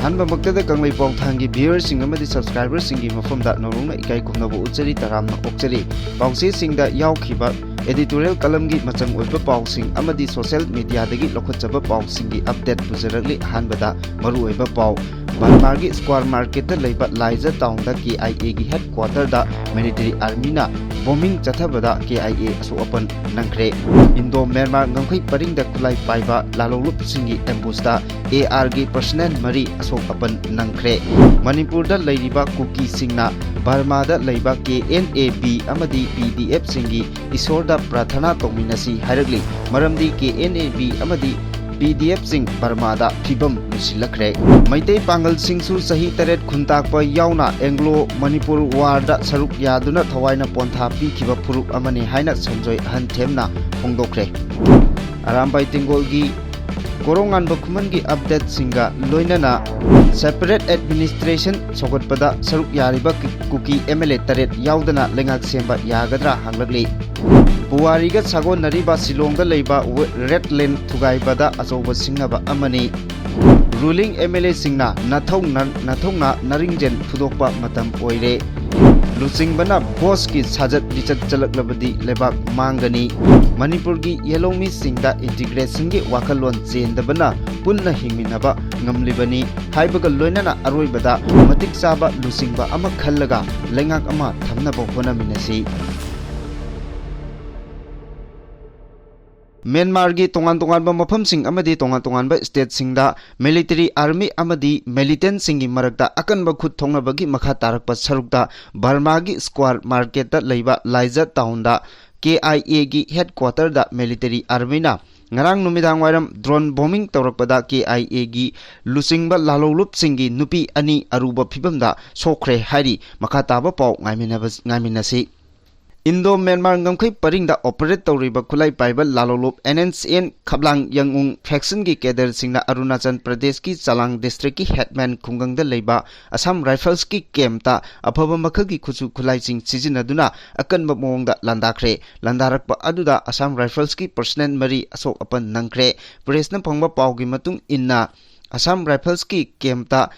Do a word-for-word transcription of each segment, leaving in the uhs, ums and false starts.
ꯑꯍꯥꯟꯕꯃꯛꯇꯗ ꯀꯪꯂꯩ ꯄꯥꯎꯊꯥꯡꯒꯤ viewerꯁꯤꯡ ꯑꯃꯗꯤ subscriberꯁꯤꯡꯒꯤ ꯃꯐꯝꯗ ꯅꯧꯔꯣꯛꯅ ꯏꯀꯥꯏ ꯈꯨꯝꯅꯕ ꯎꯠꯆꯔꯤ, ꯇꯔꯥꯝꯅ ꯑꯣꯛꯆꯔꯤ꯫ ꯄꯥꯎꯆꯦꯁꯤꯡꯗ ꯌꯥꯎꯈꯤꯕ editorial columnꯒꯤ ꯃꯆꯪ ꯑꯣꯏꯕ ꯄꯥꯎꯁꯤꯡ ꯑꯃꯗꯤ social mediaꯗꯒꯤ ꯂꯧꯈꯠꯆꯕ ꯄꯥꯎꯁꯤꯡꯒꯤ update ꯄꯨꯖꯔꯛꯂꯤ꯫ ꯑꯍꯥꯟꯕꯗ ꯃꯔꯨꯑꯣꯏꯕ ꯄꯥꯎ, ꯕꯔꯃꯥꯒꯤ square marketꯇ ꯂꯩꯕ ꯂꯥꯏꯖ townꯗ KIAꯒꯤ headquarterꯗ military armyꯅ bombing ꯆꯠꯊꯕꯗ KIA ꯑꯁꯣꯛ ꯑꯄꯟ ꯅꯪꯈ꯭ꯔꯦ꯫ Indo Myanmar ꯉꯝꯈꯩ ꯄꯔꯤꯡꯗ ꯈꯨꯠꯂꯥꯏ ꯄꯥꯏꯕ ꯂꯥꯂꯣꯡꯂꯨꯞꯁꯤꯡꯒꯤ ambushꯇ ARꯒꯤ personnel ꯃꯔꯤ ꯑꯁꯣꯛ ꯑꯄꯟ ꯅꯪꯈ꯭ꯔꯦ꯫ ꯃꯅꯤꯄꯨꯔꯗ ꯂꯩꯔꯤꯕ ꯀꯨꯀꯤꯁꯤꯡꯅ ꯕꯔꯃꯥꯗ ꯂꯩꯕ KNA B ꯑꯃꯗꯤ PDFꯁꯤꯡꯒꯤ ꯏꯁꯣꯔꯗ ꯄ꯭ꯔꯥꯊꯅꯥ ꯇꯧꯃꯤꯟꯅꯁꯤ ꯍꯥꯏꯔꯛꯂꯤ꯫ ꯃꯔꯝꯗꯤ KNA B ꯑꯃꯗꯤ PDFꯁꯤꯡ ꯕꯔꯃꯥꯗ ꯐꯤꯕꯝ ꯂꯨꯁꯤꯜꯂꯛꯈ꯭ꯔꯦ꯫ ꯃꯩꯇꯩ ꯄꯥꯡꯒꯜꯁꯤꯡꯁꯨ ꯆꯍꯤ ꯇꯔꯦꯠ ꯈꯨꯟꯇꯥꯛꯄ ꯌꯥꯎꯅ Anglo Manipur warꯗ ꯁꯔꯨꯛ ꯌꯥꯗꯨꯅ ꯊꯋꯥꯏꯅ ꯄꯣꯟꯊꯥ ꯄꯤꯈꯤꯕ ꯐꯨꯔꯨꯞ ꯑꯃꯅꯤ ꯍꯥꯏꯅ ꯁꯟꯖꯣꯏ ꯑꯍꯟꯊꯦꯝꯅ ꯐꯣꯡꯗꯣꯛꯈ꯭ꯔꯦ꯫ ꯑꯔꯥꯝꯕꯥꯏ ꯇꯦꯡꯒꯣꯜꯒꯤ ꯀꯣꯔꯣꯉꯥꯟꯕ ꯈꯨꯃꯟꯒꯤ updateꯁꯤꯡꯒ ꯂꯣꯏꯅꯅ separate administration ꯁꯧꯒꯠꯄꯗ ꯁꯔꯨꯛ ꯌꯥꯔꯤꯕ ꯀꯨꯀꯤ MLA ꯇꯔꯦꯠ ꯌꯥꯎꯗꯅ ꯂꯩꯉꯥꯛ ꯁꯦꯝꯕ ꯌꯥꯒꯗ꯭ꯔꯥ ꯍꯪꯂꯛꯂꯤ꯫ ꯄꯨꯋꯥꯔꯤꯒ ꯁꯥꯒꯣꯟꯅꯔꯤꯕ ꯁꯤꯂꯣꯡꯗ ꯂꯩꯕ ꯋꯦ-, Red Lane ꯊꯨꯒꯥꯏꯕꯗ ꯑꯆꯧꯕ ꯁꯤꯡꯅꯕ ꯑꯃꯅꯤ꯫ Ruling MLAꯁꯤꯡꯅ ꯅꯊꯧꯅ-, ꯅꯊꯧꯅ ꯅꯔꯤꯡꯖꯦꯜ ꯐꯨꯗꯣꯛꯄ ꯃꯇꯝ ꯑꯣꯏꯔꯦ꯫ ꯂꯨꯆꯤꯡꯕꯅ bossꯀꯤ ꯁꯥꯖꯠ ꯂꯤꯆꯠ ꯆꯠꯂꯛꯂꯕꯗꯤ ꯂꯩꯕꯥꯛ ꯃꯥꯡꯒꯅꯤ꯫ ꯃꯅꯤꯄꯨꯔꯒꯤ ꯌꯦꯜꯍꯧꯃꯤꯁꯤꯡꯗ integrationꯒꯤ ꯋꯥꯈꯜꯂꯣꯟ ꯆꯦꯟꯗꯕꯅ ꯄꯨꯟꯅ ꯍꯤꯡꯃꯤꯟꯅꯕ ꯉꯝꯂꯤꯕꯅꯤ ꯍꯥꯏꯕꯒ ꯂꯣꯏꯅꯅ ꯑꯔꯣꯏꯕꯗ ꯃꯇꯤꯛ ꯆꯥꯕ ꯂꯨꯆꯤꯡꯕ ꯑꯃ ꯈꯜꯂꯒ ꯂꯩꯉꯥꯛ ꯑꯃ ꯊꯝꯅꯕ ꯍꯣꯠꯅꯃꯤꯟꯅꯁꯤ꯫ ꯃ꯭ꯌꯥꯟꯃꯥꯔꯒꯤ ꯇꯣꯉꯥꯟ ꯇꯣꯉꯥꯟꯕ ꯃꯐꯝꯁꯤꯡ ꯑꯃꯗꯤ ꯇꯣꯉꯥꯟ ꯇꯣꯉꯥꯟꯕ stateꯁꯤꯡꯗ military army ꯑꯃꯗꯤ militantꯁꯤꯡꯒꯤ ꯃꯔꯛꯇ ꯑꯀꯟꯕ ꯈꯨꯠ ꯊꯣꯛꯅꯕꯒꯤ ꯃꯈꯥ ꯇꯥꯔꯛꯄ ꯁꯔꯨꯛꯇ ꯕꯔꯃꯥꯒꯤ square marketꯇ ꯂꯩꯕ ꯂꯥꯏꯖ townꯗ KIAꯒꯤ headquarterꯗ military armyꯅ ꯉꯔꯥꯡ ꯅꯨꯃꯤꯗꯥꯡ ꯋꯥꯏꯔꯝ drone bombing ꯇꯧꯔꯛꯄꯗ KIAꯒꯤ ꯂꯨꯆꯤꯡꯕ ꯂꯥꯂꯣꯡꯂꯨꯞꯁꯤꯡꯒꯤ ꯅꯨꯄꯤ ꯑꯅꯤ ꯑꯔꯨꯕ ꯐꯤꯕꯝꯗ ꯁꯣꯛꯈ꯭ꯔꯦ ꯍꯥꯏꯔꯤ꯫ ꯃꯈꯥ ꯇꯥꯕ ꯄꯥꯎ ꯉꯥꯏꯃꯤꯟꯅꯕ-, ꯉꯥꯏꯃꯤꯟꯅꯁꯤ꯫ Indo Myanmar ꯉꯝꯈꯩ ꯄꯔꯤꯡꯗ operate ꯇꯧꯔꯤꯕ ꯈꯨꯠꯂꯥꯏ ꯄꯥꯏꯕ ꯂꯥꯂꯣꯡꯂꯨꯞ NSCN ꯈꯞꯂꯥꯡ ꯌꯥꯡꯎꯡ factionꯒꯤ cadreꯁꯤꯡꯅ ꯑꯔꯨꯅꯥꯆꯜ ꯄ꯭ꯔꯗꯦꯁꯀꯤ ꯆꯂꯥꯡ districtꯀꯤ headman ꯈꯨꯡꯒꯪꯗ ꯂꯩꯕ Assam Riflesꯀꯤ campꯇ ꯑꯐꯕ ꯃꯈꯜꯒꯤ ꯈꯨꯠꯁꯨ ꯈꯨꯠꯂꯥꯏꯁꯤꯡ ꯁꯤꯖꯤꯟꯅꯗꯨꯅ ꯑꯀꯟꯕ ꯃꯑꯣꯡꯗ ꯂꯥꯟꯗꯥꯈ꯭ꯔꯦ꯫ ꯂꯥꯟꯗꯥꯔꯛꯄ ꯑꯗꯨꯗ Assam Riflesꯀꯤ personnel ꯃꯔꯤ ꯑꯁꯣꯛ ꯑꯄꯟ ꯅꯪꯈ꯭ꯔꯦ꯫ Pressꯅ ꯐꯪꯕ ꯄꯥꯎꯒꯤ ꯃꯇꯨꯡ ꯏꯟꯅ, Assam ꯔꯥꯏꯐꯜꯁꯀꯤ ꯀꯦꯝꯞꯇ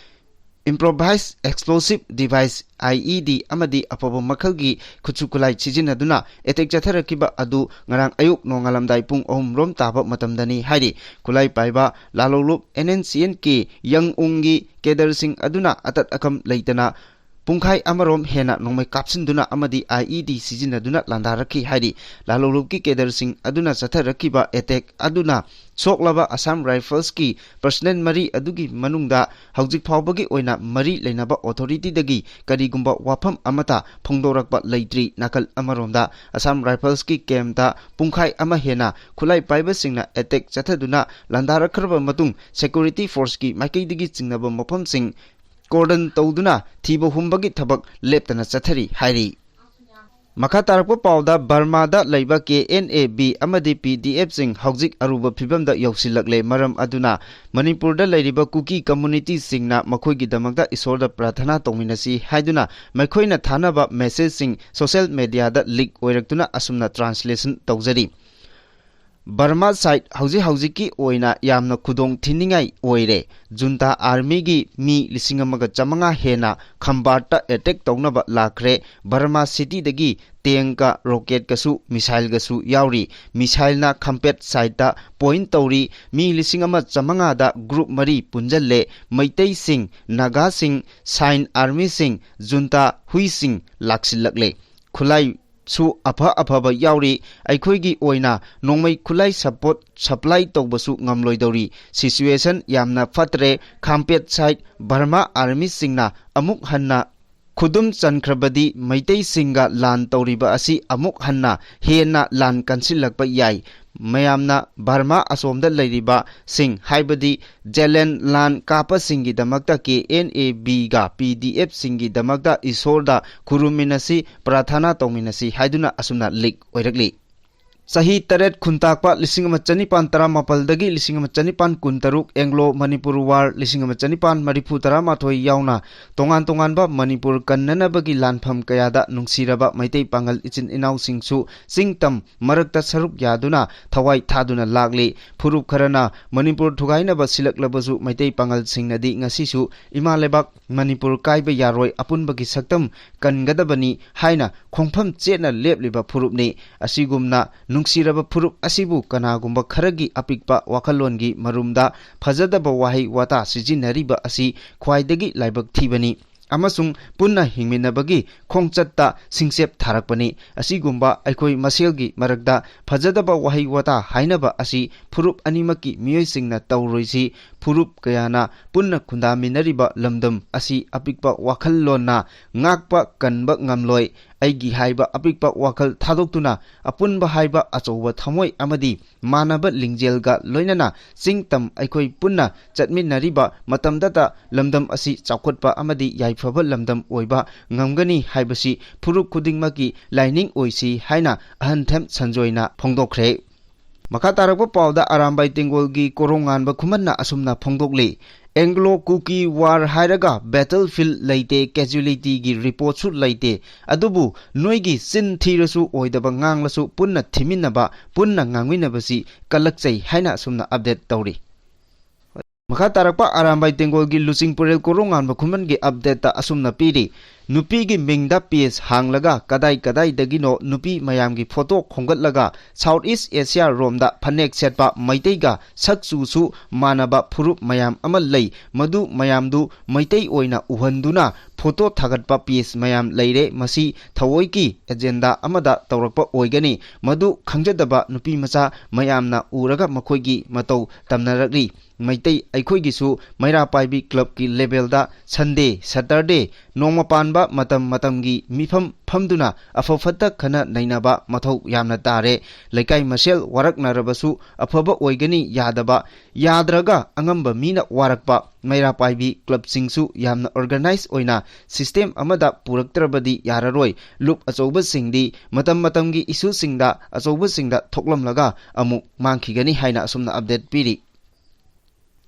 improvised explosive device, I E D, ꯑꯃꯗꯤ ꯑꯐꯕ ꯃꯈꯜꯒꯤ ꯈꯨꯠꯁꯨ ꯈꯨꯠꯂꯥꯏ ꯁꯤꯖꯤꯟꯅꯗꯨꯅ ꯑꯦꯇꯦꯛ ꯆꯠꯊꯔꯛꯈꯤꯕ ꯑꯗꯨ ꯉꯔꯥꯡ ꯑꯌꯨꯛ ꯅꯣꯡꯉꯥꯜꯂꯝꯗꯥꯏ ꯄꯨꯡ ꯑꯍꯨꯝ ꯔꯣꯝ ꯇꯥꯕ ꯃꯇꯝꯗꯅꯤ ꯍꯥꯏꯔꯤ꯫ ꯈꯨꯠꯂꯥꯏ ꯄꯥꯏꯕ ꯂꯥꯂꯣꯂꯨꯞ N N C N ꯀꯤ ꯌꯪ ꯎꯡꯒꯤ ꯀꯦꯗꯔꯁꯤꯡ ꯑꯗꯨꯅ ꯑꯇꯠ ꯑꯀꯝ ꯂꯩꯇꯅ ꯄꯨꯡꯈꯥꯏ ꯑꯃꯔꯣꯝ ꯍꯦꯟꯅ ꯅꯣꯡꯃꯩ ꯀꯥꯞꯁꯤꯟꯗꯨꯅ ꯑꯃꯗꯤ I E D ꯁꯤꯖꯤꯟꯅꯗꯨꯅ ꯂꯥꯟꯗꯥꯔꯛꯈꯤ ꯍꯥꯏꯔꯤ꯫ ꯂꯥꯂꯣꯂꯨꯞꯀꯤ ꯀꯦꯗꯔꯁꯤꯡ ꯑꯗꯨꯅ ꯆꯠꯊꯔꯛꯈꯤꯕ ꯑꯦꯇꯦꯛ ꯑꯗꯨꯅ ꯁꯣꯛꯂꯕ ꯑꯁꯥꯝ ꯔꯥꯏꯐꯜꯁꯀꯤ ꯄꯔꯁꯅꯦꯜ ꯃꯔꯤ ꯑꯗꯨꯒꯤ ꯃꯅꯨꯡꯗ ꯍꯧꯖꯤꯛ ꯐꯥꯎꯕꯒꯤ ꯑꯣꯏꯅ ꯃꯔꯤ ꯂꯩꯅꯕ ꯑꯣꯊꯣꯔꯤꯇꯤꯗꯒꯤ ꯀꯔꯤꯒꯨꯝꯕ ꯋꯥꯐꯝ ꯑꯃꯠꯇ ꯐꯣꯡꯗꯣꯔꯛꯄ ꯂꯩꯇ꯭ꯔꯤ꯫ ꯅꯥꯀꯜ ꯑꯃꯔꯣꯝꯗ ꯑꯁꯥꯝ ꯔꯥꯏꯐꯜꯁꯀꯤ ꯀꯦꯝꯞꯇ ꯄꯨꯡꯈꯥꯏ ꯑꯃ ꯍꯦꯟꯅ ꯈꯨꯠꯂꯥꯏ ꯄꯥꯏꯕꯁꯤꯡꯅ ꯑꯦꯇꯦꯛ ꯆꯠꯊꯗꯨꯅ ꯂꯥꯟꯗꯥꯔꯛꯈ꯭ꯔꯕ ꯃꯇꯨꯡ ꯁꯦꯀ꯭ꯌꯨꯔꯤꯇꯤ ꯐꯣꯔꯁꯀꯤ ꯃꯥꯏꯀꯩꯗꯒꯤ ꯆꯤꯡꯅꯕ ꯃꯐꯝꯁꯤꯡ ꯀꯣꯔꯗꯟ ꯇꯧꯗꯨꯅ ꯊꯤꯕ ꯍꯨꯝꯕꯒꯤ ꯊꯕꯛ ꯂꯦꯞꯇꯅ ꯆꯠꯊꯔꯤ ꯍꯥꯏꯔꯤ꯫ ꯃꯈꯥ ꯇꯥꯔꯛꯄ ꯄꯥꯎꯗ ꯕꯔꯃꯥꯗ ꯂꯩꯕ K N A B ꯑꯃꯗꯤ P D F ꯁꯤꯡ ꯍꯧꯖꯤꯛ ꯑꯔꯨꯕ ꯐꯤꯕꯝꯗ ꯌꯧꯁꯤꯜꯂꯛꯂꯦ꯫ ꯃꯔꯝ ꯑꯗꯨꯅ ꯃꯅꯤꯄꯨꯔꯗ ꯂꯩꯔꯤꯕ ꯀꯨꯀꯤ ꯀꯝꯃꯨꯅꯤꯇꯤꯁꯤꯡꯅ ꯃꯈꯣꯏꯒꯤꯗꯃꯛꯇ ꯏꯁꯣꯔꯗ ꯄ꯭ꯔꯥꯊꯅꯥ ꯇꯧꯃꯤꯟꯅꯁꯤ ꯍꯥꯏꯗꯨꯅ ꯃꯈꯣꯏꯅ ꯊꯥꯅꯕ ꯃꯦꯁꯦꯖꯁꯤꯡ ꯁꯣꯁꯤꯌꯦꯜ ꯃꯦꯗꯤꯌꯥꯗ ꯂꯤꯛ ꯑꯣꯏꯔꯛꯇꯨꯅ ꯑꯁꯨꯝꯅ ꯇ꯭ꯔꯥꯟꯁꯂꯦꯁꯟ ꯇꯧꯖꯔꯤ꯫ ꯕꯔꯃꯥ ꯁꯥꯏꯠ ꯍꯧꯖꯤꯛ ꯍꯧꯖꯤꯛꯀꯤ ꯑꯣꯏꯅ ꯌꯥꯝꯅ ꯈꯨꯗꯣꯡ ꯊꯤꯅꯤꯡꯉꯥꯏ ꯑꯣꯏꯔꯦ꯫ ꯖꯨꯟꯇꯥ ꯑꯥꯔꯃꯤꯒꯤ ꯃꯤ ꯂꯤꯁꯤꯡ ꯑꯃꯒ ꯆꯥꯃꯉꯥ ꯍꯦꯟꯅ ꯈꯝꯕꯥꯠꯇ ꯑꯦꯇꯦꯛ ꯇꯧꯅꯕ ꯂꯥꯛꯈ꯭ꯔꯦ꯫ ꯕꯔꯃꯥ ꯁꯤꯇꯤꯗꯒꯤ ꯇꯦꯡꯀ, ꯔꯣꯀꯦꯠꯀꯁꯨ, ꯃꯤꯁꯥꯏꯜꯒꯁꯨ ꯌꯥꯎꯔꯤ꯫ ꯃꯤꯁꯥꯏꯜꯅ ꯈꯝꯄꯦꯠ ꯁꯥꯏꯠꯇ ꯄꯣꯏꯟ ꯇꯧꯔꯤ꯫ ꯃꯤ ꯂꯤꯁꯤꯡ ꯑꯃ ꯆꯥꯃꯉꯥꯗ ꯒ꯭ꯔꯨꯞ ꯃꯔꯤ ꯄꯨꯟꯖꯜꯂꯦ꯫ ꯃꯩꯇꯩꯁꯤꯡ, ꯅꯥꯒꯥꯁꯤꯡ, ꯁꯥꯏꯟ ꯑꯥꯔꯃꯤꯁꯤꯡ, ꯖꯨꯟꯇꯥ ꯍꯨꯏꯁꯤꯡ ꯂꯥꯛꯁꯤꯜꯂꯛꯂꯦ꯫ ꯈꯨꯠꯂꯥꯏ ꯁꯨ ꯑꯐ ꯑꯐꯕ ꯌꯥꯎꯔꯤ꯫ ꯑꯩꯈꯣꯏꯒꯤ ꯑꯣꯏꯅ ꯅꯣꯡꯃꯩ ꯈꯨꯠꯂꯥꯏ ꯁꯄꯣꯔꯠ ꯁꯄ꯭ꯂꯥꯏ ꯇꯧꯕꯁꯨ ꯉꯝꯂꯣꯏꯗꯧꯔꯤ꯫ ꯁꯤꯆꯨꯋꯦꯁꯟ ꯌꯥꯝꯅ ꯐꯠꯇ꯭ꯔꯦ꯫ ꯈꯥꯝꯄꯦꯠ ꯁꯥꯏꯠ ꯕꯔꯃꯥ ꯑꯥꯔꯃꯤꯁꯤꯡꯅ ꯑꯃꯨꯛ ꯍꯟꯅ ꯈꯨꯗꯨꯝ ꯆꯟꯈ꯭ꯔꯕꯗꯤ ꯃꯩꯇꯩꯁꯤꯡꯒ ꯂꯥꯟ ꯇꯧꯔꯤꯕ ꯑꯁꯤ ꯑꯃꯨꯛ ꯍꯟꯅ ꯍꯦꯟꯅ ꯂꯥꯟ ꯀꯟꯁꯤꯜꯂꯛꯄ ꯌꯥꯏ꯫ ꯃꯌꯥꯝꯅ ꯕꯔꯃꯥ ꯑꯁꯣꯝꯗ ꯂꯩꯔꯤꯕꯁꯤꯡ, ꯍꯥꯏꯕꯗꯤ ꯖꯦꯂꯦꯟ ꯂꯥꯟ ꯀꯥꯞꯄꯁꯤꯡꯒꯤꯗꯃꯛꯇ K N A B ꯒ P D F ꯁꯤꯡꯒꯤꯗꯃꯛꯇ ꯏꯁꯣꯔꯗ ꯈꯨꯔꯨꯝꯃꯤꯟꯅꯁꯤ, ꯄ꯭ꯔꯥꯊꯅꯥ ꯇꯧꯃꯤꯟꯅꯁꯤ ꯍꯥꯏꯗꯨꯅ ꯑꯁꯨꯝꯅ ꯂꯤꯛ ꯑꯣꯏꯔꯛꯂꯤ꯫ ꯆꯍꯤ ꯇꯔꯦꯠ ꯈꯨꯟꯇꯥꯛꯄ ꯂꯤꯁꯤꯡ ꯑꯃ ꯆꯅꯤꯄꯥꯟ ꯇꯔꯥꯃꯥꯄꯜꯗꯒꯤ ꯂꯤꯁꯤꯡ ꯑꯃ ꯆꯅꯤꯄꯥꯟ ꯀꯨꯟꯇꯔꯨꯛ, ꯑꯦꯡꯒ꯭ꯂꯣ ꯃꯅꯤꯄꯨꯔ ꯋꯥꯔ ꯂꯤꯁꯤꯡ ꯑꯃ ꯆꯅꯤꯄꯥꯟ ꯃꯔꯤꯐꯨ ꯇꯔꯥꯃꯥꯊꯣꯏ ꯌꯥꯎꯅ ꯇꯣꯉꯥꯟ ꯇꯣꯉꯥꯟꯕ ꯃꯅꯤꯄꯨꯔ ꯀꯟꯅꯅꯕꯒꯤ ꯂꯥꯟꯐꯝ ꯀꯌꯥꯗ ꯅꯨꯡꯁꯤꯔꯕ ꯃꯩꯇꯩ ꯄꯥꯉꯜ ꯏꯆꯤꯟ ꯏꯅꯥꯎꯁꯤꯡꯁꯨ ꯆꯤꯡ ꯇꯝ ꯃꯔꯛꯇ ꯁꯔꯨꯛ ꯌꯥꯗꯨꯅ ꯊꯋꯥꯏ ꯊꯥꯗꯨꯅ ꯂꯥꯛꯂꯤ꯫ ꯐꯨꯔꯨꯞ ꯈꯔꯅ ꯃꯅꯤꯄꯨꯔ ꯊꯨꯒꯥꯏꯅꯕ ꯁꯤꯜꯂꯛꯂꯕꯁꯨ ꯃꯩꯇꯩ ꯄꯥꯉꯜꯁꯤꯡꯅꯗꯤ ꯉꯁꯤꯁꯨ ꯏꯃꯥ ꯂꯩꯕꯥꯛ ꯃꯅꯤꯄꯨꯔ ꯀꯥꯏꯕ ꯌꯥꯔꯣꯏ, ꯑꯄꯨꯟꯕꯒꯤ ꯁꯛꯇꯝ ꯀꯟꯒꯗꯕꯅꯤ ꯍꯥꯏꯅ ꯈꯣꯡꯐꯝ ꯆꯦꯠꯅ ꯂꯦꯞꯂꯤꯕ ꯐꯨꯔꯨꯞꯅꯤ꯫ ꯑꯁꯤꯒꯨꯝꯅ ꯅꯨꯡꯁꯤꯔꯕ ꯐꯨꯔꯨꯞ ꯑꯁꯤꯕꯨ ꯀꯅꯥꯒꯨꯝꯕ ꯈꯔꯒꯤ ꯑꯄꯤꯛꯄ ꯋꯥꯈꯜꯂꯣꯟꯒꯤ ꯃꯔꯨꯝꯗ ꯐꯖꯗꯕ ꯋꯥꯍꯩ ꯋꯥꯇꯥ ꯁꯤꯖꯤꯟꯅꯔꯤꯕ ꯑꯁꯤ ꯈ꯭ꯋꯥꯏꯗꯒꯤ ꯂꯥꯏꯕꯛ ꯊꯤꯕꯅꯤ꯫ ꯑꯃꯁꯨꯡ ꯄꯨꯟꯅ ꯍꯤꯡꯃꯤꯟꯅꯕꯒꯤ ꯈꯣꯡꯆꯠꯇ ꯁꯤꯡꯆꯦꯞ ꯊꯥꯔꯛꯄꯅꯤ꯫ ꯑꯁꯤꯒꯨꯝꯕ ꯑꯩꯈꯣꯏ ꯃꯁꯦꯜꯒꯤ ꯃꯔꯛꯇ ꯐꯖꯗꯕ ꯋꯥꯍꯩ ꯋꯥꯇꯥ ꯍꯥꯏꯅꯕ ꯑꯁꯤ ꯐꯨꯔꯨꯞ ꯑꯅꯤꯃꯛꯀꯤ ꯃꯤꯑꯣꯏꯁꯤꯡꯅ ꯇꯧꯔꯣꯏꯁꯤ꯫ ꯐꯨꯔꯨꯞ ꯀꯌꯥꯅ ꯄꯨꯟꯅ ꯈꯨꯟꯗꯥꯃꯤꯟꯅꯔꯤꯕ ꯂꯝꯗꯝ ꯑꯁꯤ ꯑꯄꯤꯛꯄ ꯋꯥꯈꯜꯂꯣꯟꯅ ꯉꯥꯛꯄ ꯀꯟꯕ ꯉꯝꯂꯣꯏ꯫ ꯑꯩꯒꯤ ꯍꯥꯏꯕ ꯑꯄꯤꯛꯄ ꯋꯥꯈꯜ ꯊꯥꯗꯣꯛꯇꯨꯅ ꯑꯄꯨꯟꯕ ꯍꯥꯏꯕ ꯑꯆꯧꯕ ꯊꯃꯣꯏ ꯑꯃꯗꯤ ꯃꯥꯟꯅꯕ ꯂꯤꯡꯖꯦꯜꯒ ꯂꯣꯏꯅꯅ ꯆꯤꯡ ꯇꯝ ꯑꯩꯈꯣꯏ ꯄꯨꯟꯅ ꯆꯠꯃꯤꯟꯅꯔꯤꯕ ꯃꯇꯝꯗꯇ ꯂꯝꯗꯝ ꯑꯁꯤ ꯆꯥꯎꯈꯠꯄ ꯑꯃꯗꯤ ꯌꯥꯏꯐꯕ ꯂꯝꯗꯝ ꯑꯣꯏꯕ ꯉꯝꯒꯅꯤ ꯍꯥꯏꯕꯁꯤ ꯐꯨꯔꯨꯞ ꯈꯨꯗꯤꯡꯃꯛꯀꯤ ꯂꯥꯏꯅꯤꯡ ꯑꯣꯏꯁꯤ ꯍꯥꯏꯅ ꯑꯍꯟ ꯊꯦꯝ ꯁꯟꯖꯣꯏꯅ ꯐꯣꯡꯗꯣꯛꯈ꯭ꯔꯦ꯫ ꯃꯈꯥ ꯇꯥꯔꯛꯄ ꯄꯥꯎꯗ ꯑꯔꯥꯝꯕꯥꯏ ꯇꯦꯡꯒꯣꯜꯒꯤ ꯀꯣꯔꯣꯡꯉꯥꯟꯕ ꯈꯨꯃꯟꯅ ꯑꯁꯨꯝꯅ ꯐꯣꯡꯗꯣꯛꯂꯤ, "ꯑꯦꯡꯒ꯭ꯂꯣ ꯀꯨꯀꯤ ꯋꯥꯔ ꯍꯥꯏꯔꯒ ꯕꯦꯇꯜ ꯐꯤꯜ ꯂꯩꯇꯦ, ꯀꯦꯖꯨꯑꯦꯂꯤꯇꯤꯒꯤ ꯔꯤꯄꯣꯔꯠꯁꯨ ꯂꯩꯇꯦ, ꯑꯗꯨꯕꯨ ꯅꯣꯏꯒꯤ ꯆꯤꯟ ꯊꯤꯔꯁꯨ ꯑꯣꯏꯗꯕ ꯉꯥꯡꯂꯁꯨ ꯄꯨꯟꯅ ꯊꯤꯃꯤꯟꯅꯕ, ꯄꯨꯟꯅ ꯉꯥꯡꯃꯤꯟꯅꯕꯁꯤ ꯀꯜꯂꯛꯆꯩ" ꯍꯥꯏꯅ ꯑꯁꯨꯝꯅ ꯑꯞꯗꯦꯠ ꯇꯧꯔꯤ꯫ ꯃꯈꯥ ꯇꯥꯔꯛꯄ ꯑꯔꯥꯝꯕꯥꯏ ꯇꯦꯡꯒꯣꯜꯒꯤ ꯂꯨꯆꯤꯡ ꯄꯨꯔꯦꯜ ꯀꯣꯔꯣꯡꯉꯥꯟꯕ ꯈꯨꯃꯟꯒꯤ ꯑꯞꯗꯦꯠꯇ ꯑꯁꯨꯝꯅ ꯄꯤꯔꯤ, ꯅꯨꯄꯤꯒꯤ ꯃꯤꯡꯗ ꯄꯦꯖ ꯍꯥꯡꯂꯒ ꯀꯗꯥꯏ ꯀꯗꯥꯏꯗꯒꯤꯅꯣ ꯅꯨꯄꯤ ꯃꯌꯥꯝꯒꯤ ꯐꯣꯇꯣ ꯈꯣꯝꯒꯠꯂꯒ ꯁꯥꯎꯠ ꯏꯁ ꯑꯦꯁꯤꯌꯥ ꯔꯣꯝꯗ ꯐꯅꯦꯛ ꯁꯦꯠꯄ ꯃꯩꯇꯩꯒ ꯁꯛ ꯆꯨꯁꯨ ꯃꯥꯟꯅꯕ ꯐꯨꯔꯨꯞ ꯃꯌꯥꯝ ꯑꯃ ꯂꯩ꯫ ꯃꯗꯨ ꯃꯌꯥꯝꯗꯨ ꯃꯩꯇꯩ ꯑꯣꯏꯅ ꯎꯍꯟꯗꯨꯅ ꯐꯣꯇꯣ ꯊꯥꯒꯠꯄ ꯄꯦꯖ ꯃꯌꯥꯝ ꯂꯩꯔꯦ꯫ ꯃꯁꯤ ꯊꯑꯣꯏꯒꯤ ꯑꯦꯖꯦꯟꯗꯥ ꯑꯃꯗ ꯇꯧꯔꯛꯄ ꯑꯣꯏꯒꯅꯤ꯫ ꯃꯗꯨ ꯈꯪꯖꯗꯕ ꯅꯨꯄꯤ ꯃꯆꯥ ꯃꯌꯥꯝꯅ ꯎꯔꯒ ꯃꯈꯣꯏꯒꯤ ꯃꯇꯧ ꯇꯝꯅꯔꯛꯂꯤ꯫ ꯃꯩꯇꯩ ꯑꯩꯈꯣꯏꯒꯤꯁꯨ ꯃꯩꯔꯥ ꯄꯥꯏꯕꯤ ꯀ꯭ꯂꯕꯀꯤ ꯂꯦꯚꯦꯜꯗ ꯁꯟꯗꯦ, ꯁꯇꯔꯗꯦ, ꯅꯣꯡꯃ ꯄꯥꯟꯕ ꯃꯇꯝ ꯃꯇꯝꯒꯤ ꯃꯤꯐꯝ ꯐꯝꯗꯨꯅ ꯑꯐ ꯐꯠꯇ ꯈꯟꯅ ꯅꯩꯅꯕ ꯃꯊꯧ ꯌꯥꯝꯅ ꯇꯥꯔꯦ꯫ ꯂꯩꯀꯥꯏ ꯃꯁꯦꯜ ꯋꯥꯔꯛꯅꯔꯕꯁꯨ ꯑꯐꯕ ꯑꯣꯏꯒꯅꯤ ꯌꯥꯗꯕ, ꯌꯥꯗ꯭ꯔꯒ ꯑꯉꯝꯕ ꯃꯤꯅ ꯋꯥꯔꯛꯄ, ꯃꯩꯔꯥ ꯄꯥꯏꯕꯤ ꯀ꯭ꯂꯕꯁꯤꯡꯁꯨ ꯌꯥꯝꯅ ꯑꯣꯔꯒꯅꯥꯏꯖ ꯑꯣꯏꯅ ꯁꯤꯁꯇꯦꯝ ꯑꯃꯗ ꯄꯨꯔꯛꯇ꯭ꯔꯕꯗꯤ ꯌꯥꯔꯔꯣꯏ꯫ ꯂꯨꯞ ꯑꯆꯧꯕꯁꯤꯡꯗꯤ ꯃꯇꯝ ꯃꯇꯝꯒꯤ ꯏꯁꯨꯁꯤꯡꯗ ꯑꯆꯧꯕꯁꯤꯡꯗ ꯊꯣꯛꯂꯝꯂꯒ ꯑꯃꯨꯛ ꯃꯥꯡꯈꯤꯒꯅꯤ ꯍꯥꯏꯅ ꯑꯁꯨꯝꯅ ꯑꯞꯗꯦꯠ ꯄꯤꯔꯤ꯫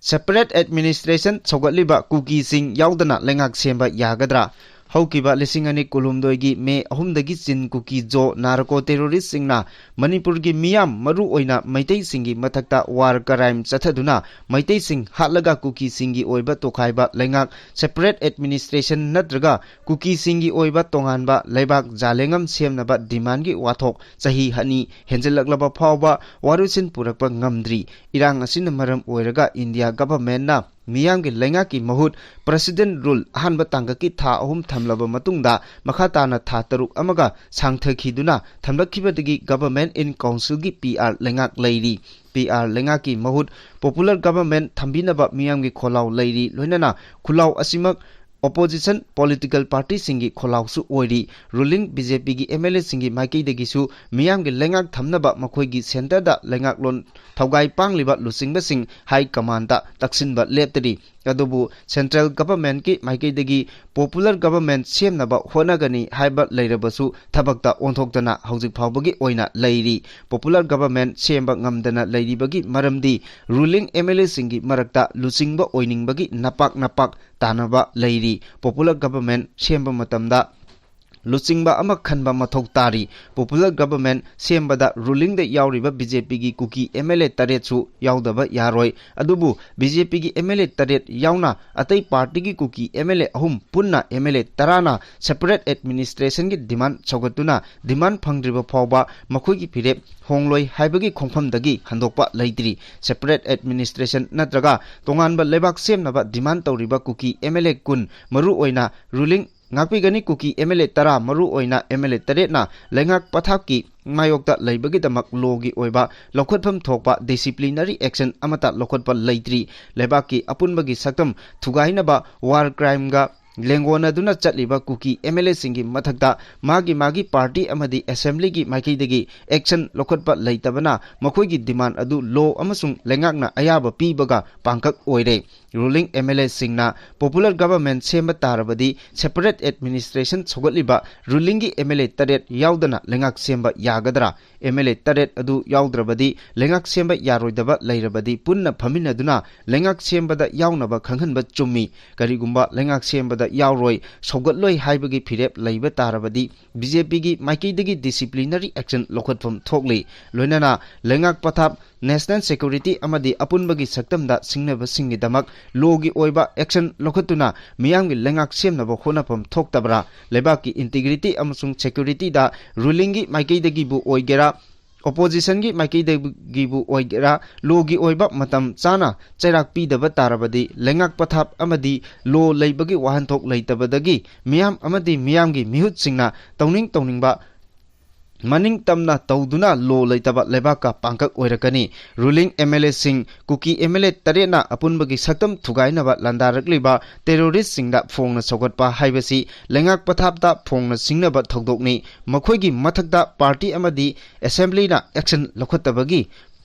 ꯁꯦꯄꯔꯦꯠ ꯑꯦꯗꯃꯤꯅꯤꯁꯇ꯭ꯔꯦꯁꯟ ꯁꯧꯒꯠꯂꯤꯕ ꯀꯨꯀꯤꯁꯤꯡ ꯌꯥꯎꯗꯅ ꯂꯩꯉꯥꯛ ꯁꯦꯝꯕ ꯌꯥꯒꯗ꯭ꯔꯥ? ꯍꯧꯈꯤꯕ ꯂꯤꯁꯤꯡ ꯑꯅꯤ ꯀꯨꯟꯍꯨꯝꯗꯣꯏꯒꯤ ꯃꯦ ꯑꯍꯨꯝꯗꯒꯤ ꯆꯤꯟ ꯀꯨꯀꯤ ꯖꯣ ꯅꯥꯔꯀꯣ ꯇꯦꯔꯣꯔꯤꯁꯁꯤꯡꯅ ꯃꯅꯤꯄꯨꯔꯒꯤ ꯃꯤꯌꯥꯝ, ꯃꯔꯨ ꯑꯣꯏꯅ ꯃꯩꯇꯩꯁꯤꯡꯒꯤ ꯃꯊꯛꯇ ꯋꯥꯔ ꯀ꯭ꯔꯥꯏꯝ ꯆꯠꯊꯗꯨꯅ ꯃꯩꯇꯩꯁꯤꯡ ꯍꯥꯠꯂꯒ ꯀꯨꯀꯤꯁꯤꯡꯒꯤ ꯑꯣꯏꯕ ꯇꯣꯈꯥꯏꯕ ꯂꯩꯉꯥꯛ, ꯁꯦꯄꯔꯦꯠ ꯑꯦꯗꯃꯤꯅꯤꯁꯇ꯭ꯔꯦꯁꯟ ꯅꯠꯇ꯭ꯔꯒ ꯀꯨꯀꯤꯁꯤꯡꯒꯤ ꯑꯣꯏꯕ ꯇꯣꯉꯥꯟꯕ ꯂꯩꯕꯥꯛ ꯖꯥꯂꯦꯡꯉꯝ ꯁꯦꯝꯅꯕ ꯗꯤꯃꯥꯟꯒꯤ ꯋꯥꯊꯣꯛ ꯆꯍꯤ ꯑꯅꯤ ꯍꯦꯟꯖꯤꯜꯂꯛꯂꯕ ꯐꯥꯎꯕ ꯋꯥꯔꯣꯏꯁꯤꯟ ꯄꯨꯔꯛꯄ ꯉꯝꯗ꯭ꯔꯤ꯫ ꯏꯔꯥꯡ ꯑꯁꯤꯅ ꯃꯔꯝ ꯑꯣꯏꯔꯒ ꯏꯟꯗꯤꯌꯥ ꯒꯚꯔꯟꯃꯦꯟꯠꯅ ꯃꯤꯌꯥꯝꯒꯤ ꯂꯩꯉꯥꯛꯀꯤ ꯃꯍꯨꯠ ꯄ꯭ꯔꯦꯁꯤꯗꯦꯟꯠ ꯔꯨꯜ ꯑꯍꯥꯟꯕ ꯇꯥꯡꯀꯛꯀꯤ ꯊꯥ ꯑꯍꯨꯝ ꯊꯝꯂꯕ ꯃꯇꯨꯡꯗ ꯃꯈꯥ ꯇꯥꯅ ꯊꯥ ꯇꯔꯨꯛ ꯑꯃꯒ ꯁꯥꯡꯊꯈꯤꯗꯨꯅ ꯊꯝꯂꯛꯈꯤꯕꯗꯒꯤ ꯒꯚꯔꯟꯃꯦꯟꯠ ꯏꯟ ꯀꯥꯎꯟꯁꯤꯜꯒꯤ ꯄꯤ ꯑꯥꯔ ꯂꯩꯉꯥꯛ ꯂꯩꯔꯤ꯫ ꯄꯤ ꯑꯥꯔ ꯂꯩꯉꯥꯛꯀꯤ ꯃꯍꯨꯠ ꯄꯣꯄꯨꯂꯔ ꯒꯚꯔꯟꯃꯦꯟꯠ ꯊꯝꯕꯤꯅꯕ ꯃꯤꯌꯥꯝꯒꯤ ꯈꯣꯜꯂꯥꯎ ꯂꯩꯔꯤ꯫ ꯂꯣꯏꯅꯅ ꯈꯨꯜꯂꯥꯎ ꯑꯁꯤꯃꯛ ꯑꯣꯄꯣꯖꯤꯁꯟ ꯄꯣꯂꯤꯇꯤꯀꯦꯜ ꯄꯥꯔꯇꯤꯁꯤꯡꯒꯤ ꯈꯣꯜꯂꯥꯎꯁꯨ ꯑꯣꯏꯔꯤ꯫ ꯔꯨꯂꯤꯡ ꯕꯤ ꯖꯦ ꯄꯤꯒꯤ ꯑꯦꯝ ꯑꯦꯜ ꯑꯦꯁꯤꯡꯒꯤ ꯃꯥꯏꯀꯩꯗꯒꯤꯁꯨ ꯃꯤꯌꯥꯝꯒꯤ ꯂꯩꯉꯥꯛ ꯊꯝꯅꯕ ꯃꯈꯣꯏꯒꯤ ꯁꯦꯟꯇꯔꯗ ꯂꯩꯉꯥꯛꯂꯣꯟ ꯊꯧꯒꯥꯏ ꯄꯥꯡꯂꯤꯕ ꯂꯨꯆꯤꯡꯕꯁꯤꯡ ꯍꯥꯏ ꯀꯃꯥꯟꯗ ꯇꯛꯁꯤꯟꯕ ꯂꯦꯞꯇꯔꯤ꯫ ꯑꯗꯨꯕꯨ ꯁꯦꯟꯇ꯭ꯔꯦꯜ ꯒꯚꯔꯟꯃꯦꯟꯠꯀꯤ ꯃꯥꯏꯀꯩꯗꯒꯤ ꯄꯣꯄꯨꯂꯔ ꯒꯚꯔꯟꯃꯦꯟꯠ ꯁꯦꯝꯅꯕ ꯍꯣꯠꯅꯒꯅꯤ ꯍꯥꯏꯕ ꯂꯩꯔꯕꯁꯨ ꯊꯕꯛꯇ ꯑꯣꯟꯊꯣꯛꯇꯅ ꯍꯧꯖꯤꯛ ꯐꯥꯎꯕꯒꯤ ꯑꯣꯏꯅ ꯂꯩꯔꯤ꯫ ꯄꯣꯄꯨꯂꯔ ꯒꯚꯔꯟꯃꯦꯟꯠ ꯁꯦꯝꯕ ꯉꯝꯗꯅ ꯂꯩꯔꯤꯕꯒꯤ ꯃꯔꯝꯗꯤ ꯔꯨꯂꯤꯡ ꯑꯦꯝ ꯑꯦꯜ ꯑꯦꯁꯤꯡꯒꯤ ꯃꯔꯛꯇ ꯂꯨꯆꯤꯡꯕ ꯑꯣꯏꯅꯤꯡꯕꯒꯤ ꯅꯄꯥꯛ ꯅꯄꯥꯛ ꯇꯥꯅꯕ ꯂꯩꯔꯤ꯫ ꯄꯣꯄꯨꯂꯔ ꯒꯚꯔꯟꯃꯦꯟꯠ ꯁꯦꯝꯕ ꯃꯇꯝꯗ ꯂꯨꯆꯤꯡꯕ ꯑꯃ ꯈꯟꯕ ꯃꯊꯧ ꯇꯥꯔꯤ꯫ ꯄꯣꯄꯨꯂꯔ ꯒꯚꯔꯟꯃꯦꯟꯠ ꯁꯦꯝꯕꯗ ꯔꯨꯂꯤꯡꯗ ꯌꯥꯎꯔꯤꯕ ꯕꯤ ꯖꯦ ꯄꯤꯒꯤ ꯀꯨꯀꯤ ꯑꯦꯝ ꯑꯦꯜ ꯑꯦ ꯇꯔꯦꯠꯁꯨ ꯌꯥꯎꯗꯕ ꯌꯥꯔꯣꯏ꯫ ꯑꯗꯨꯕꯨ ꯕꯤ ꯖꯦ ꯄꯤꯒꯤ ꯑꯦꯝ ꯑꯦꯜ ꯑꯦ ꯇꯔꯦꯠ ꯌꯥꯎꯅ ꯑꯇꯩ ꯄꯥꯔꯇꯤꯒꯤ ꯀꯨꯀꯤ ꯑꯦꯝ ꯑꯦꯜ ꯑꯦ ꯑꯍꯨꯝ ꯄꯨꯟꯅ ꯑꯦꯝ ꯑꯦꯜ ꯑꯦ ꯇꯔꯥꯅ ꯁꯦꯄꯔꯦꯠ ꯑꯦꯗꯃꯤꯅꯤꯁꯇ꯭ꯔꯦꯁꯟꯒꯤ ꯗꯤꯃꯥꯟ ꯁꯧꯒꯠꯇꯨꯅ ꯗꯤꯃꯥꯟ ꯐꯪꯗ꯭ꯔꯤꯕ ꯐꯥꯎꯕ ꯃꯈꯣꯏꯒꯤ ꯐꯤꯔꯦꯞ ꯍꯣꯡꯂꯣꯏ ꯍꯥꯏꯕꯒꯤ ꯈꯣꯡꯐꯝꯗꯒꯤ ꯍꯟꯗꯣꯛꯄ ꯂꯩꯇ꯭ꯔꯤ꯫ ꯁꯦꯄꯔꯦꯠ ꯑꯦꯗꯃꯤꯅꯤꯁꯇ꯭ꯔꯦꯁꯟ ꯅꯠꯇ꯭ꯔꯒ ꯇꯣꯉꯥꯟꯕ ꯂꯩꯕꯥꯛ ꯁꯦꯝꯅꯕ ꯗꯤꯃꯥꯟ ꯇꯧꯔꯤꯕ ꯀꯨꯀꯤ ꯑꯦꯝ ꯑꯦꯜ ꯑꯦ ꯀꯨꯟ, ꯃꯔꯨ ꯑꯣꯏꯅ ꯔꯨꯂꯤꯡ ꯉꯥꯛꯄꯤꯒꯅꯤ ꯀꯨꯀꯤ ꯑꯦꯝ ꯑꯦꯜ ꯑꯦ ꯇꯔꯥ, ꯃꯔꯨ ꯑꯣꯏꯅ ꯑꯦꯝ ꯑꯦꯜ ꯑꯦ ꯇꯔꯦꯠꯅ ꯂꯩꯉꯥꯛ ꯄꯊꯥꯞꯀꯤ ꯃꯥꯌꯣꯛꯇ ꯂꯩꯕꯒꯤꯗꯃꯛ ꯂꯣꯒꯤ ꯑꯣꯏꯕ ꯂꯧꯈꯠꯐꯝ ꯊꯣꯛꯄ ꯗꯤꯁꯤꯄ꯭ꯂꯤꯅꯔꯤ ꯑꯦꯛꯁꯟ ꯑꯃꯠꯇ ꯂꯧꯈꯠꯄ ꯂꯩꯇ꯭ꯔꯤ꯫ ꯂꯩꯕꯥꯛꯀꯤ ꯑꯄꯨꯟꯕꯒꯤ ꯁꯛꯇꯝ ꯊꯨꯒꯥꯏꯅꯕ ꯋꯥꯔ ꯀ꯭ꯔꯥꯏꯝꯒ ꯂꯦꯡꯒꯣꯟꯅꯗꯨꯅ ꯆꯠꯂꯤꯕ ꯀꯨꯀꯤ ꯑꯦꯝ ꯑꯦꯜ ꯑꯦꯁꯤꯡꯒꯤ ꯃꯊꯛꯇ ꯃꯥꯒꯤ ꯃꯥꯒꯤ ꯄꯥꯔꯇꯤ ꯑꯃꯗꯤ ꯑꯦꯁꯦꯝꯕ꯭ꯂꯤꯒꯤ ꯃꯥꯏꯀꯩꯗꯒꯤ action ꯂꯧꯈꯠꯄ ꯂꯩꯇꯕꯅ ꯃꯈꯣꯏꯒꯤ demand ꯑꯗꯨ law ꯑꯃꯁꯨꯡ ꯂꯩꯉꯥꯛꯅ ꯑꯌꯥꯕ ꯄꯤꯕꯒ ꯄꯥꯡꯈꯛ ꯑꯣꯏꯔꯦ꯫ Ruling ꯑꯦꯝ ꯑꯦꯜ ꯑꯦꯁꯤꯡꯅ popular government ꯁꯦꯝꯕ ꯇꯥꯔꯕꯗꯤ separate administration ꯁꯧꯒꯠꯂꯤꯕ rulingꯒꯤ ꯑꯦꯝ ꯑꯦꯜ ꯑꯦ ꯇꯔꯦꯠ ꯌꯥꯎꯗꯅ ꯂꯩꯉꯥꯛ ꯁꯦꯝꯕ ꯌꯥꯒꯗ꯭ꯔꯥ? ꯑꯦꯝ ꯑꯦꯜ ꯑꯦ ꯇꯔꯦꯠ ꯑꯗꯨ ꯌꯥꯎꯗ꯭ꯔꯕꯗꯤ ꯂꯩꯉꯥꯛ ꯁꯦꯝꯕ ꯌꯥꯔꯣꯏꯗꯕ ꯂꯩꯔꯕꯗꯤ ꯄꯨꯟꯅ ꯐꯝꯃꯤꯟꯅꯗꯨꯅ ꯂꯩꯉꯥꯛ ꯁꯦꯝꯕꯗ ꯌꯥꯎꯅꯕ ꯈꯪꯍꯟꯕ ꯆꯨꯝꯃꯤ꯫ ꯀꯔꯤꯒꯨꯝꯕ ꯂꯩꯉꯥꯛ ꯁꯦꯝꯕꯗ ꯌꯥꯎꯔꯣꯏ, ꯁꯧꯒꯠꯂꯣꯏ ꯍꯥꯏꯕꯒꯤ ꯐꯤꯔꯦꯞ ꯂꯩꯕ ꯇꯥꯔꯕꯗꯤ ꯕꯤ ꯖꯦ ꯄꯤꯒꯤ ꯃꯥꯏꯀꯩꯗꯒꯤ disciplinary action ꯂꯧꯈꯠꯐꯝ ꯊꯣꯛꯂꯤ꯫ ꯂꯣꯏꯅꯅ ꯂꯩꯉꯥꯛ ꯄꯊꯥꯞ, national security ꯑꯃꯗꯤ ꯑꯄꯨꯟꯕꯒꯤ ꯁꯛꯇꯝꯗ ꯁꯤꯡꯅꯕꯁꯤꯡꯒꯤꯗꯃꯛ lawꯒꯤ ꯑꯣꯏꯕ action ꯂꯧꯈꯠꯇꯨꯅ ꯃꯤꯌꯥꯝꯒꯤ ꯂꯩꯉꯥꯛ ꯁꯦꯝꯅꯕ ꯍꯣꯠꯅꯐꯝ ꯊꯣꯛꯇꯕ꯭ꯔꯥ? ꯂꯩꯕꯥꯛꯀꯤ integrity ꯑꯃꯁꯨꯡ securityꯗ rulingꯒꯤ ꯃꯥꯏꯀꯩꯗꯒꯤꯕꯨ ꯑꯣꯏꯒꯦꯔꯥ, oppositionꯒꯤ ꯃꯥꯏꯀꯩꯗꯒꯤꯕꯨ ꯑꯣꯏꯒꯦꯔꯥ, lawꯒꯤ ꯑꯣꯏꯕ ꯃꯇꯝ ꯆꯥꯅ ꯆꯩꯔꯥꯛ ꯄꯤꯗꯕ ꯇꯥꯔꯕꯗꯤ ꯂꯩꯉꯥꯛ ꯄꯊꯥꯞ ꯑꯃꯗꯤ law ꯂꯩꯕꯒꯤ ꯋꯥꯍꯟꯊꯣꯛ ꯂꯩꯇꯕꯗꯒꯤ ꯃꯤꯌꯥꯝ ꯑꯃꯗꯤ ꯃꯤꯌꯥꯝꯒꯤ ꯃꯤꯍꯨꯠꯁꯤꯡꯅ ꯇꯧꯅꯤꯡ ꯇꯧꯅꯤꯡꯕ ꯃꯅꯤꯡ ꯇꯝꯅ ꯇꯧꯗꯨꯅ law ꯂꯩꯇꯕ ꯂꯩꯕꯥꯛꯀ ꯄꯥꯡꯀꯛ ꯑꯣꯏꯔꯛꯀꯅꯤ꯫ Ruling ꯑꯦꯝ ꯑꯦꯜ ꯑꯦꯁꯤꯡ, ꯀꯨꯀꯤ ꯑꯦꯝ ꯑꯦꯜ ꯑꯦ ꯇꯔꯦꯠꯅ ꯑꯄꯨꯟꯕꯒꯤ ꯁꯛꯇꯝ ꯊꯨꯒꯥꯏꯅꯕ ꯂꯥꯟꯗꯥꯔꯛꯂꯤꯕ terroristꯁꯤꯡꯗ ꯐꯣꯡꯅ ꯁꯧꯒꯠꯄ ꯍꯥꯏꯕꯁꯤ ꯂꯩꯉꯥꯛ ꯄꯊꯥꯞꯇ ꯐꯣꯡꯅ ꯁꯤꯡꯅꯕ ꯊꯧꯗꯣꯛꯅꯤ꯫ ꯃꯈꯣꯏꯒꯤ ꯃꯊꯛꯇ ꯄꯥꯔꯇꯤ ꯑꯃꯗꯤ ꯑꯦꯁꯦꯝꯕ꯭ꯂꯤꯅ action ꯂꯧꯈꯠꯇꯕꯒꯤ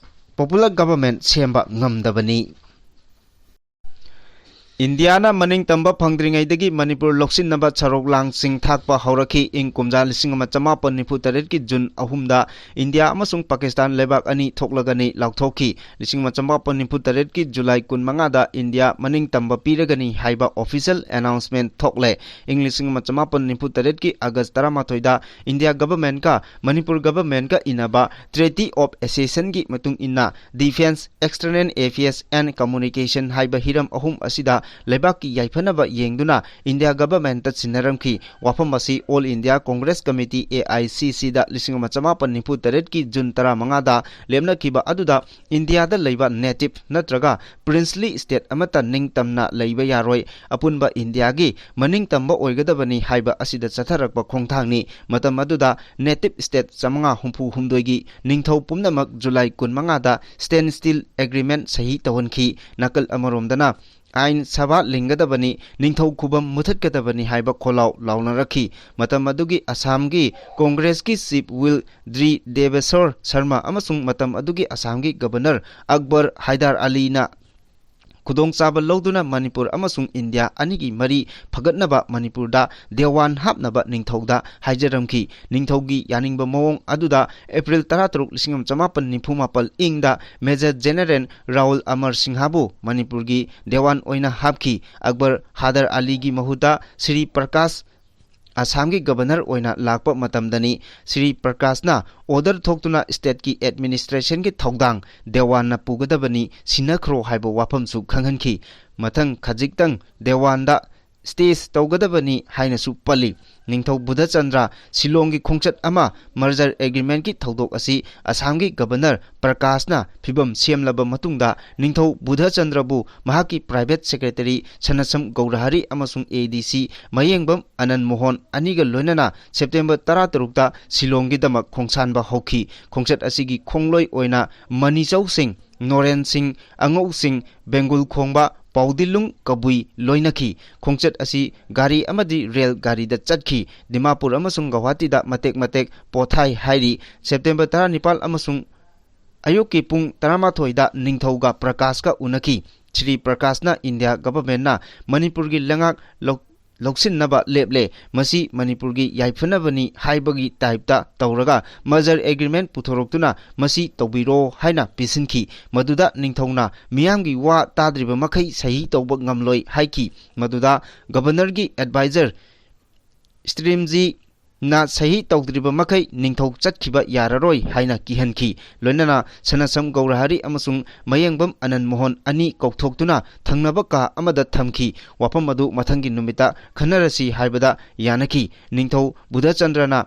popular government ꯁꯦꯝꯕ ꯉꯝꯗꯕꯅꯤ꯫ ꯏꯟꯗꯤꯌꯥꯅ ꯃꯅꯤꯡ ꯇꯝꯕ ꯐꯪꯗ꯭ꯔꯤꯉꯩꯗꯒꯤ ꯃꯅꯤꯄꯨꯔ ꯂꯧꯁꯤꯟꯅꯕ ꯁꯔꯣꯛ ꯂꯥꯡꯁꯤꯡ ꯊꯥꯛꯄ ꯍꯧꯔꯛꯈꯤ꯫ ꯏꯪ ꯀꯨꯝꯖꯥ ꯂꯤꯁꯤꯡ ꯑꯃ ꯆꯃꯥꯄꯟ ꯅꯤꯐꯨ ꯇꯔꯦꯠꯀꯤ ꯖꯨꯟ ꯑꯍꯨꯝꯗ ꯏꯟꯗꯤꯌꯥ ꯑꯃꯁꯨꯡ ꯄꯥꯀꯤꯁꯇꯥꯟ ꯂꯩꯕꯥꯛ ꯑꯅꯤ ꯊꯣꯛꯂꯒꯅꯤ ꯂꯥꯎꯊꯣꯛꯈꯤ꯫ ꯂꯤꯁꯤꯡ ꯑꯃ ꯆꯃꯥꯄꯟ ꯅꯤꯐꯨ ꯇꯔꯦꯠꯀꯤ ꯖꯨꯂꯥꯏ ꯀꯨꯟꯃꯉꯥꯗ ꯏꯟꯗꯤꯌꯥ ꯃꯅꯤꯡ ꯇꯝꯕ ꯄꯤꯔꯒꯅꯤ ꯍꯥꯏꯕ official announcement ꯊꯣꯛꯂꯦ꯫ ꯏꯪ ꯂꯤꯁꯤꯡ ꯑꯃ ꯆꯃꯥꯄꯟ ꯅꯤꯐꯨ ꯇꯔꯦꯠꯀꯤ ꯑꯥꯒꯁ ꯇꯔꯥꯃꯥꯊꯣꯏꯗ ꯏꯟꯗꯤꯌꯥ governmentꯀ ꯃꯅꯤꯄꯨꯔ governmentꯀ ꯏꯟꯅꯕ Treaty of Accessionꯒꯤ ꯃꯇꯨꯡ ꯏꯟꯅ Defence, External Affairs and Communication ꯍꯥꯏꯕ ꯍꯤꯔꯝ ꯑꯍꯨꯝ ꯑꯁꯤꯗ ꯂꯩꯕꯥꯛꯀꯤ ꯌꯥꯏꯐꯅꯕ ꯌꯦꯡꯗꯨꯅ ꯏꯟꯗꯤꯌꯥ governmentꯇ ꯁꯤꯟꯅꯔꯝꯈꯤ꯫ ꯋꯥꯐꯝ ꯑꯁꯤ All India Congress Committee, A I C Cꯗ ꯂꯤꯁꯤꯡ ꯑꯃ ꯆꯃꯥꯄꯟ ꯅꯤꯐꯨ ꯇꯔꯦꯠꯀꯤ ꯖꯨꯟ ꯇꯔꯥꯃꯉꯥꯗ ꯂꯦꯞꯅꯈꯤꯕ ꯑꯗꯨꯗ ꯏꯟꯗꯤꯌꯥꯗ ꯂꯩꯕ native ꯅꯠꯇ꯭ꯔꯒ princely state ꯑꯃꯠꯇ ꯅꯤꯡꯇꯝꯅ ꯂꯩꯕ ꯌꯥꯔꯣꯏ, ꯑꯄꯨꯟꯕ ꯏꯟꯗꯤꯌꯥꯒꯤ ꯃꯅꯤꯡ ꯇꯝꯕ ꯑꯣꯏꯒꯗꯕꯅꯤ ꯍꯥꯏꯕ ꯑꯁꯤꯗ ꯆꯠꯊꯔꯛꯄ ꯈꯣꯡꯊꯥꯡꯅꯤ꯫ ꯃꯇꯝ ꯑꯗꯨꯗ native state ꯆꯥꯃꯉꯥ ꯍꯨꯝꯐꯨ ꯍꯨꯝꯗꯣꯏꯒꯤ ꯅꯤꯡꯊꯧ ꯄꯨꯝꯅꯃꯛ ꯖꯨꯂꯥꯏ ꯀꯨꯟꯃꯉꯥꯗ Standstill Agreement ꯁꯍꯤ ꯇꯧꯍꯟꯈꯤ꯫ ꯅꯥꯀꯜ ꯑꯃꯔꯣꯝꯗꯅ ꯑꯥꯏꯟ ꯁꯚꯥ ꯂꯤꯡꯒꯗꯕꯅꯤ, ꯅꯤꯡꯊꯧ ꯈꯨꯕꯝ ꯃꯨꯊꯠꯀꯗꯕꯅꯤ ꯍꯥꯏꯕ ꯈꯣꯜꯂꯥꯎ ꯂꯥꯎꯅꯔꯛꯈꯤ꯫ ꯃꯇꯝ ꯑꯗꯨꯒꯤ ꯑꯁꯥꯝꯒꯤ ꯀꯣꯡꯒ꯭ꯔꯦꯁꯀꯤ ꯆꯤꯐ ꯋꯤꯜ ꯗ꯭ꯔꯤ ꯗꯦꯕꯦꯁꯣꯔ ꯁꯔꯃ ꯑꯃꯁꯨꯡ ꯃꯇꯝ ꯑꯗꯨꯒꯤ ꯑꯁꯥꯝꯒꯤ ꯒꯕꯔꯅꯔ ꯑꯛꯕꯔ ꯍꯥꯏꯗꯥꯔ ꯑꯂꯤꯅ ꯈꯨꯗꯣꯡꯆꯥꯕ ꯂꯧꯗꯨꯅ ꯃꯅꯤꯄꯨꯔ ꯑꯃꯁꯨꯡ ꯏꯟꯗꯤꯌꯥ ꯑꯅꯤꯒꯤ ꯃꯔꯤ ꯐꯒꯠꯅꯕ ꯃꯅꯤꯄꯨꯔꯗ ꯗꯦꯋꯥꯟ ꯍꯥꯞꯅꯕ ꯅꯤꯡꯊꯧꯗ ꯍꯥꯏꯖꯔꯝꯈꯤ꯫ ꯅꯤꯡꯊꯧꯒꯤ ꯌꯥꯅꯤꯡꯕ ꯃꯑꯣꯡ ꯑꯗꯨꯗ ꯑꯦꯄ꯭ꯔꯤꯜ ꯇꯔꯥꯇꯔꯨꯛ, ꯂꯤꯁꯤꯡ ꯑꯃ ꯆꯃꯥꯄꯟ ꯅꯤꯐꯨ ꯃꯥꯄꯟ ꯏꯪꯗ ꯃꯦꯖꯔ ꯖꯦꯅꯦꯔꯦꯜ ꯔꯥꯍꯨꯜ ꯑꯃꯔ ꯁꯤꯡꯍꯕꯨ ꯃꯅꯤꯄꯨꯔꯒꯤ ꯗꯦꯋꯥꯟ ꯑꯣꯏꯅ ꯍꯥꯞꯈꯤ꯫ ꯑꯛꯕꯔ ꯍꯥꯗꯔ ꯑꯂꯤꯒꯤ ꯃꯍꯨꯠꯇ ꯁ꯭ꯔꯤ ꯄ꯭ꯔꯀꯥꯁ ꯑꯁꯥꯝꯒꯤ ꯒꯕꯔꯅꯔ ꯑꯣꯏꯅ ꯂꯥꯛꯄ ꯃꯇꯝꯗꯅꯤ ꯁ꯭ꯔꯤ ꯄ꯭ꯔꯀꯥꯁꯅ ꯑꯣꯔꯗꯔ ꯊꯣꯛꯇꯨꯅ ꯁ꯭ꯇꯦꯠꯀꯤ ꯑꯦꯗꯃꯤꯅꯤꯁꯇ꯭ꯔꯦꯁꯟꯒꯤ ꯊꯧꯗꯥꯡ ꯗꯦꯋꯥꯟꯅ ꯄꯨꯒꯗꯕꯅꯤ, ꯁꯤꯟꯅꯈ꯭ꯔꯣ ꯍꯥꯏꯕ ꯋꯥꯐꯝꯁꯨ ꯈꯪꯍꯟꯈꯤ꯫ ꯃꯊꯪ ꯈꯖꯤꯛꯇꯪ ꯗꯦꯋꯥꯟꯗ ꯁ꯭ꯇꯦꯖ ꯇꯧꯒꯗꯕꯅꯤ ꯍꯥꯏꯅꯁꯨ ꯄꯜꯂꯤ꯫ ꯅꯤꯡꯊꯧ ꯕꯨꯙꯆꯟꯗ꯭ꯔ ꯁꯤꯂꯣꯡꯒꯤ ꯈꯣꯡꯆꯠ ꯑꯃ, ꯃꯔꯖꯔ ꯑꯦꯒ꯭ꯔꯤꯃꯦꯟꯠꯀꯤ ꯊꯧꯗꯣꯛ ꯑꯁꯤ ꯑꯁꯥꯝꯒꯤ ꯒꯕꯔꯅꯔ ꯄ꯭ꯔꯀꯥꯁꯅ ꯐꯤꯕꯝ ꯁꯦꯝꯂꯕ ꯃꯇꯨꯡꯗ ꯅꯤꯡꯊꯧ ꯕꯨꯙꯆꯟꯗ꯭ꯔꯕꯨ ꯃꯍꯥꯛꯀꯤ ꯄ꯭ꯔꯥꯏꯚꯦꯠ ꯁꯦꯀ꯭ꯔꯦꯇꯔꯤ ꯁꯅꯁꯝ ꯒꯧꯔꯍꯔꯤ ꯑꯃꯁꯨꯡ ꯑꯦ ꯗꯤ ꯁꯤ ꯃꯌꯦꯡꯕꯝ ꯑꯅꯟ ꯃꯣꯍꯟ ꯑꯅꯤꯒ ꯂꯣꯏꯅꯅ ꯁꯦꯞꯇꯦꯝꯕꯔ ꯇꯔꯥꯇꯔꯨꯛꯇ ꯁꯤꯂꯣꯡꯒꯤꯗꯃꯛ ꯈꯣꯡꯁꯥꯟꯕ ꯍꯧꯈꯤ꯫ ꯈꯣꯡꯆꯠ ꯑꯁꯤꯒꯤ ꯈꯣꯡꯂꯣꯏ ꯑꯣꯏꯅ ꯃꯅꯤꯆꯧꯁꯤꯡ, ꯅꯣꯔꯦꯟ ꯁꯤꯡ, ꯑꯉꯧꯁꯤꯡ, ꯕꯦꯡꯒꯨꯜ ꯈꯣꯡꯕ, ꯄꯥꯎꯗꯤꯂꯨꯡ ꯀꯕꯨꯏ ꯂꯣꯏꯅꯈꯤ꯫ ꯈꯣꯡꯆꯠ ꯑꯁꯤ ꯒꯥꯔꯤ ꯑꯃꯗꯤ ꯔꯦꯜ ꯒꯥꯔꯤꯗ ꯆꯠꯈꯤ꯫ ꯗꯤꯃꯥꯄꯨꯔ ꯑꯃꯁꯨꯡ ꯒꯧꯍꯥꯇꯤꯗ ꯃꯇꯦꯛ ꯃꯇꯦꯛ ꯄꯣꯊꯥꯏ ꯍꯥꯏꯔꯤ꯫ ꯁꯦꯞꯇꯦꯝꯕꯔ ꯇꯔꯥꯅꯤꯄꯥꯜ ꯑꯃꯁꯨꯡ ꯑꯌꯨꯛꯀꯤ ꯄꯨꯡ ꯇꯔꯥꯃꯥꯊꯣꯏꯗ ꯅꯤꯡꯊꯧꯒ ꯄ꯭ꯔꯀꯥꯁꯀ ꯎꯅꯈꯤ꯫ ꯁ꯭ꯔꯤ ꯄ꯭ꯔꯀꯥꯁꯅ ꯏꯟꯗꯤꯌꯥ ꯒꯚꯔꯟꯃꯦꯟꯠꯅ ꯃꯅꯤꯄꯨꯔꯒꯤ ꯂꯩꯉꯥꯛ ꯂꯧ-, ꯂꯧꯁꯤꯟꯅꯕ ꯂꯦꯞꯂꯦ, ꯃꯁꯤ ꯃꯅꯤꯄꯨꯔꯒꯤ ꯌꯥꯏꯐꯅꯕꯅꯤ ꯍꯥꯏꯕꯒꯤ ꯇꯥꯏꯞꯇ ꯇꯧꯔꯒ ꯃꯔꯖꯔ ꯑꯦꯒ꯭ꯔꯤꯃꯦꯟꯠ ꯄꯨꯊꯣꯔꯛꯇꯨꯅ ꯃꯁꯤ ꯇꯧꯕꯤꯔꯣ ꯍꯥꯏꯅ ꯄꯤꯁꯤꯟꯈꯤ꯫ ꯃꯗꯨꯗ ꯅꯤꯡꯊꯧꯅ ꯃꯤꯌꯥꯝꯒꯤ ꯋꯥ ꯇꯥꯗ꯭ꯔꯤꯕ ꯃꯈꯩ ꯁꯍꯤ ꯇꯧꯕ ꯉꯝꯂꯣꯏ ꯍꯥꯏꯈꯤ꯫ ꯃꯗꯨꯗ ꯒꯕꯔꯅꯔꯒꯤ ꯑꯦꯗꯚꯥꯏꯖꯔ ꯁ꯭ꯇ꯭ꯔꯤꯝꯖꯤꯅ ꯁꯍꯤ ꯇꯧꯗ꯭ꯔꯤꯕ ꯃꯈꯩ ꯅꯤꯡꯊꯧ ꯆꯠꯈꯤꯕ ꯌꯥꯔꯔꯣꯏ ꯍꯥꯏꯅ ꯀꯤꯍꯟꯈꯤ꯫ ꯂꯣꯏꯅꯅ ꯁꯅꯁꯝ ꯒꯧꯔꯍꯔꯤ ꯑꯃꯁꯨꯡ ꯃꯌꯦꯡꯕꯝ ꯑꯅꯟ ꯃꯣꯍꯟ ꯑꯅꯤ ꯀꯧꯊꯣꯛꯇꯨꯅ ꯊꯪꯅꯕ ꯀꯥ ꯑꯃꯗ ꯊꯝꯈꯤ꯫ ꯋꯥꯐꯝ ꯑꯗꯨ ꯃꯊꯪꯒꯤ ꯅꯨꯃꯤꯠꯇ ꯈꯟꯅꯔꯁꯤ ꯍꯥꯏꯕꯗ ꯌꯥꯅꯈꯤ꯫ ꯅꯤꯡꯊꯧ ꯕꯨꯙꯆꯟꯗ꯭ꯔꯅ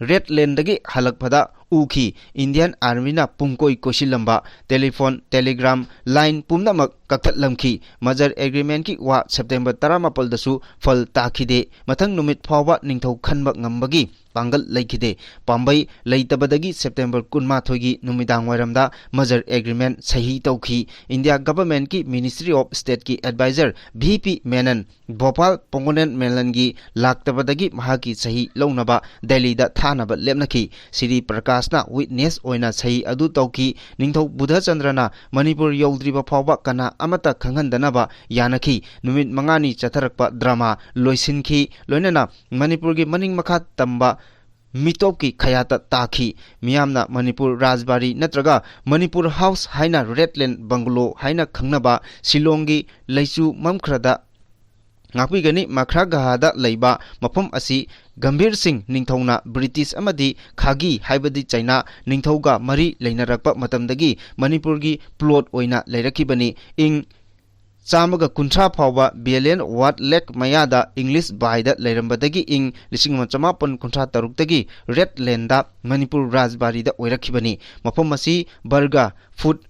ꯔꯦꯗ ꯂꯦꯟꯗꯒꯤ ꯍꯜꯂꯛꯄꯗ ꯎꯈꯤ꯫ Indian Armyꯅ ꯄꯨꯡꯀꯣꯏ ꯀꯣꯏꯁꯤꯜꯂꯝꯕ telephone, telegram line ꯄꯨꯝꯅꯃꯛ ꯀꯛꯊꯠꯂꯝꯈꯤ꯫ Merger Agreementꯀꯤ ꯋꯥ September ꯇꯔꯥꯃꯥꯄꯜꯗꯁꯨ ꯐꯜ ꯇꯥꯈꯤꯗꯦ꯫ ꯃꯊꯪ ꯅꯨꯃꯤꯠ ꯐꯥꯎꯕ ꯅꯤꯡꯊꯧ ꯈꯟꯕ ꯉꯝꯕꯒꯤ ꯄꯥꯡꯒꯜ ꯂꯩꯈꯤꯗꯦ꯫ ꯄꯥꯝꯕꯩ ꯂꯩꯇꯕꯗꯒꯤ September ꯀꯨꯟꯃꯥꯊꯣꯏꯒꯤ ꯅꯨꯃꯤꯗꯥꯡ ꯋꯥꯏꯔꯝꯗ Merger Agreement ꯁꯍꯤ ꯇꯧꯈꯤ꯫ India Governmentꯀꯤ Ministry of Stateꯀꯤ advisor V P Menon, Bhopal ꯄꯣꯡꯒꯣꯅꯦꯟ ꯃꯦꯂꯟꯒꯤ ꯂꯥꯛꯇꯕꯗꯒꯤ ꯃꯍꯥꯛꯀꯤ ꯁꯍꯤ ꯂꯧꯅꯕ ꯗꯦꯜꯂꯤꯗ ꯊꯥꯅꯕ ꯂꯦꯞꯅꯈꯤ꯫ ꯁ꯭ꯔꯤ ꯄ꯭ꯔꯀꯥꯁꯅ witness ꯑꯣꯏꯅ ꯁꯍꯤ ꯑꯗꯨ ꯇꯧꯈꯤ꯫ ꯅꯤꯡꯊꯧ ꯕꯨꯙꯆꯟꯗ꯭ꯔꯅ ꯃꯅꯤꯄꯨꯔ ꯌꯧꯗ꯭ꯔꯤꯕ ꯐꯥꯎꯕ ꯀꯅꯥ ꯑꯃꯠꯇ ꯈꯪꯍꯟꯗꯅꯕ ꯌꯥꯅꯈꯤ꯫ ꯅꯨꯃꯤꯠ ꯃꯉꯥꯅꯤ ꯆꯠꯊꯔꯛꯄ drama ꯂꯣꯏꯁꯤꯟꯈꯤ꯫ ꯂꯣꯏꯅꯅ ꯃꯅꯤꯄꯨꯔꯒꯤ ꯃꯅꯤꯡ ꯃꯈꯥ ꯇꯝꯕ ꯃꯤꯇꯣꯞꯀꯤ ꯈꯌꯥꯠꯇ ꯇꯥꯈꯤ꯫ ꯃꯤꯌꯥꯝꯅ ꯃꯅꯤꯄꯨꯔ ꯔꯥꯖꯕꯥꯔꯤ ꯅꯠꯇ꯭ꯔꯒ ꯃꯅꯤꯄꯨꯔ ꯍꯥꯎꯁ ꯍꯥꯏꯅ, ꯔꯦꯗ ꯂꯦꯟ ꯕꯪꯒꯂꯣ ꯍꯥꯏꯅ ꯈꯪꯅꯕ ꯁꯤꯂꯣꯡꯒꯤ ꯂꯩꯆꯨ ꯃꯝꯈ꯭ꯔꯗ ꯉꯥꯛꯄꯤꯒꯅꯤ꯫ ꯃꯈ꯭ꯔꯥꯒꯍꯥꯗ ꯂꯩꯕ ꯃꯐꯝ ꯑꯁꯤ ꯒꯝꯚꯤꯔ ꯁꯤꯡ ꯅꯤꯡꯊꯧꯅ ꯕ꯭ꯔꯤꯇꯤꯁ ꯑꯃꯗꯤ ꯈꯥꯒꯤ, ꯍꯥꯏꯕꯗꯤ ꯆꯩꯅꯥ ꯅꯤꯡꯊꯧꯒ ꯃꯔꯤ ꯂꯩꯅꯔꯛꯄ ꯃꯇꯝꯗꯒꯤ ꯃꯅꯤꯄꯨꯔꯒꯤ plot ꯑꯣꯏꯅ ꯂꯩꯔꯛꯈꯤꯕꯅꯤ꯫ ꯏꯪ ꯆꯥꯝꯃꯒ ꯀꯨꯟꯊ꯭ꯔꯥ ꯐꯥꯎꯕ Belen Wat Lake ꯃꯌꯥꯗ English ꯚꯥꯏꯗ ꯂꯩꯔꯝꯕꯗꯒꯤ ꯏꯪ ꯂꯤꯁꯤꯡ ꯑꯃ ꯆꯃꯥꯄꯟ ꯀꯨꯟꯊ꯭ꯔꯥ ꯇꯔꯨꯛꯇꯒꯤ ꯔꯦꯗ ꯂꯦꯟꯗ ꯃꯅꯤꯄꯨꯔ ꯔꯥꯖꯕꯥꯔꯤꯗ ꯑꯣꯏꯔꯛꯈꯤꯕꯅꯤ꯫ ꯃꯐꯝ ꯑꯁꯤ ꯕꯔꯒ ꯐꯨꯠ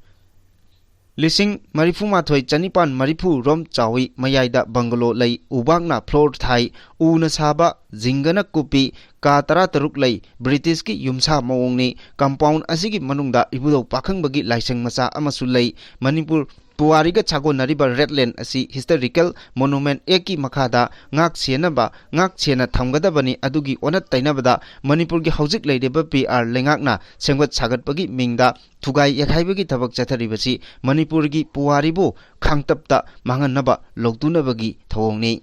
ꯂꯤꯁꯤꯡ ꯃꯔꯤꯐꯨ ꯃꯥꯊꯣꯏ ꯆꯅꯤꯄꯥꯟ ꯃꯔꯤꯐꯨ ꯔꯣꯝ ꯆꯥꯎꯏ꯫ ꯃꯌꯥꯏꯗ ꯕꯪꯒꯂꯣ ꯂꯩ, ꯎꯕꯥꯛꯅ floor ꯊꯥꯏ, ꯎꯅ ꯁꯥꯕ, ꯖꯤꯡꯒꯅ ꯀꯨꯞꯄꯤ, ꯀꯥ ꯇꯔꯥꯇꯔꯨꯛ ꯂꯩ꯫ ꯕ꯭ꯔꯤꯇꯤꯁꯀꯤ ꯌꯨꯝꯁꯥ ꯃꯑꯣꯡꯅꯤ꯫ Compound ꯑꯁꯤꯒꯤ ꯃꯅꯨꯡꯗ ꯏꯕꯨꯙꯧ ꯄꯥꯈꯪꯕꯒꯤ ꯂꯥꯏꯁꯪ ꯃꯆꯥ ꯑꯃꯁꯨ ꯂꯩ꯫ ꯃꯅꯤꯄꯨꯔ ꯄꯨꯋꯥꯔꯤꯒ ꯁꯥꯒꯣꯟꯅꯔꯤꯕ ꯔꯦꯗ ꯂꯦꯟ ꯑꯁꯤ Historical Monument Actꯀꯤ ꯃꯈꯥꯗ ꯉꯥꯛ ꯁꯦꯟꯅꯕ, ꯉꯥꯛ ꯁꯦꯟꯅ ꯊꯝꯒꯗꯕꯅꯤ꯫ ꯑꯗꯨꯒꯤ ꯑꯣꯟꯅ ꯇꯩꯅꯕꯗ ꯃꯅꯤꯄꯨꯔꯒꯤ ꯍꯧꯖꯤꯛ ꯂꯩꯔꯤꯕ P R ꯂꯩꯉꯥꯛꯅ ꯁꯦꯝꯒꯠ ꯁꯥꯒꯠꯄꯒꯤ ꯃꯤꯡꯗ ꯊꯨꯒꯥꯏ ꯌꯩꯈꯥꯏꯕꯒꯤ ꯊꯕꯛ ꯆꯠꯊꯔꯤꯕꯁꯤ ꯃꯅꯤꯄꯨꯔꯒꯤ ꯄꯨꯋꯥꯔꯤꯕꯨ ꯈꯥꯡꯇꯞꯇ ꯃꯥꯡꯍꯟꯅꯕ ꯂꯧꯇꯨꯅꯕꯒꯤ ꯊꯧꯑꯣꯡꯅꯤ꯫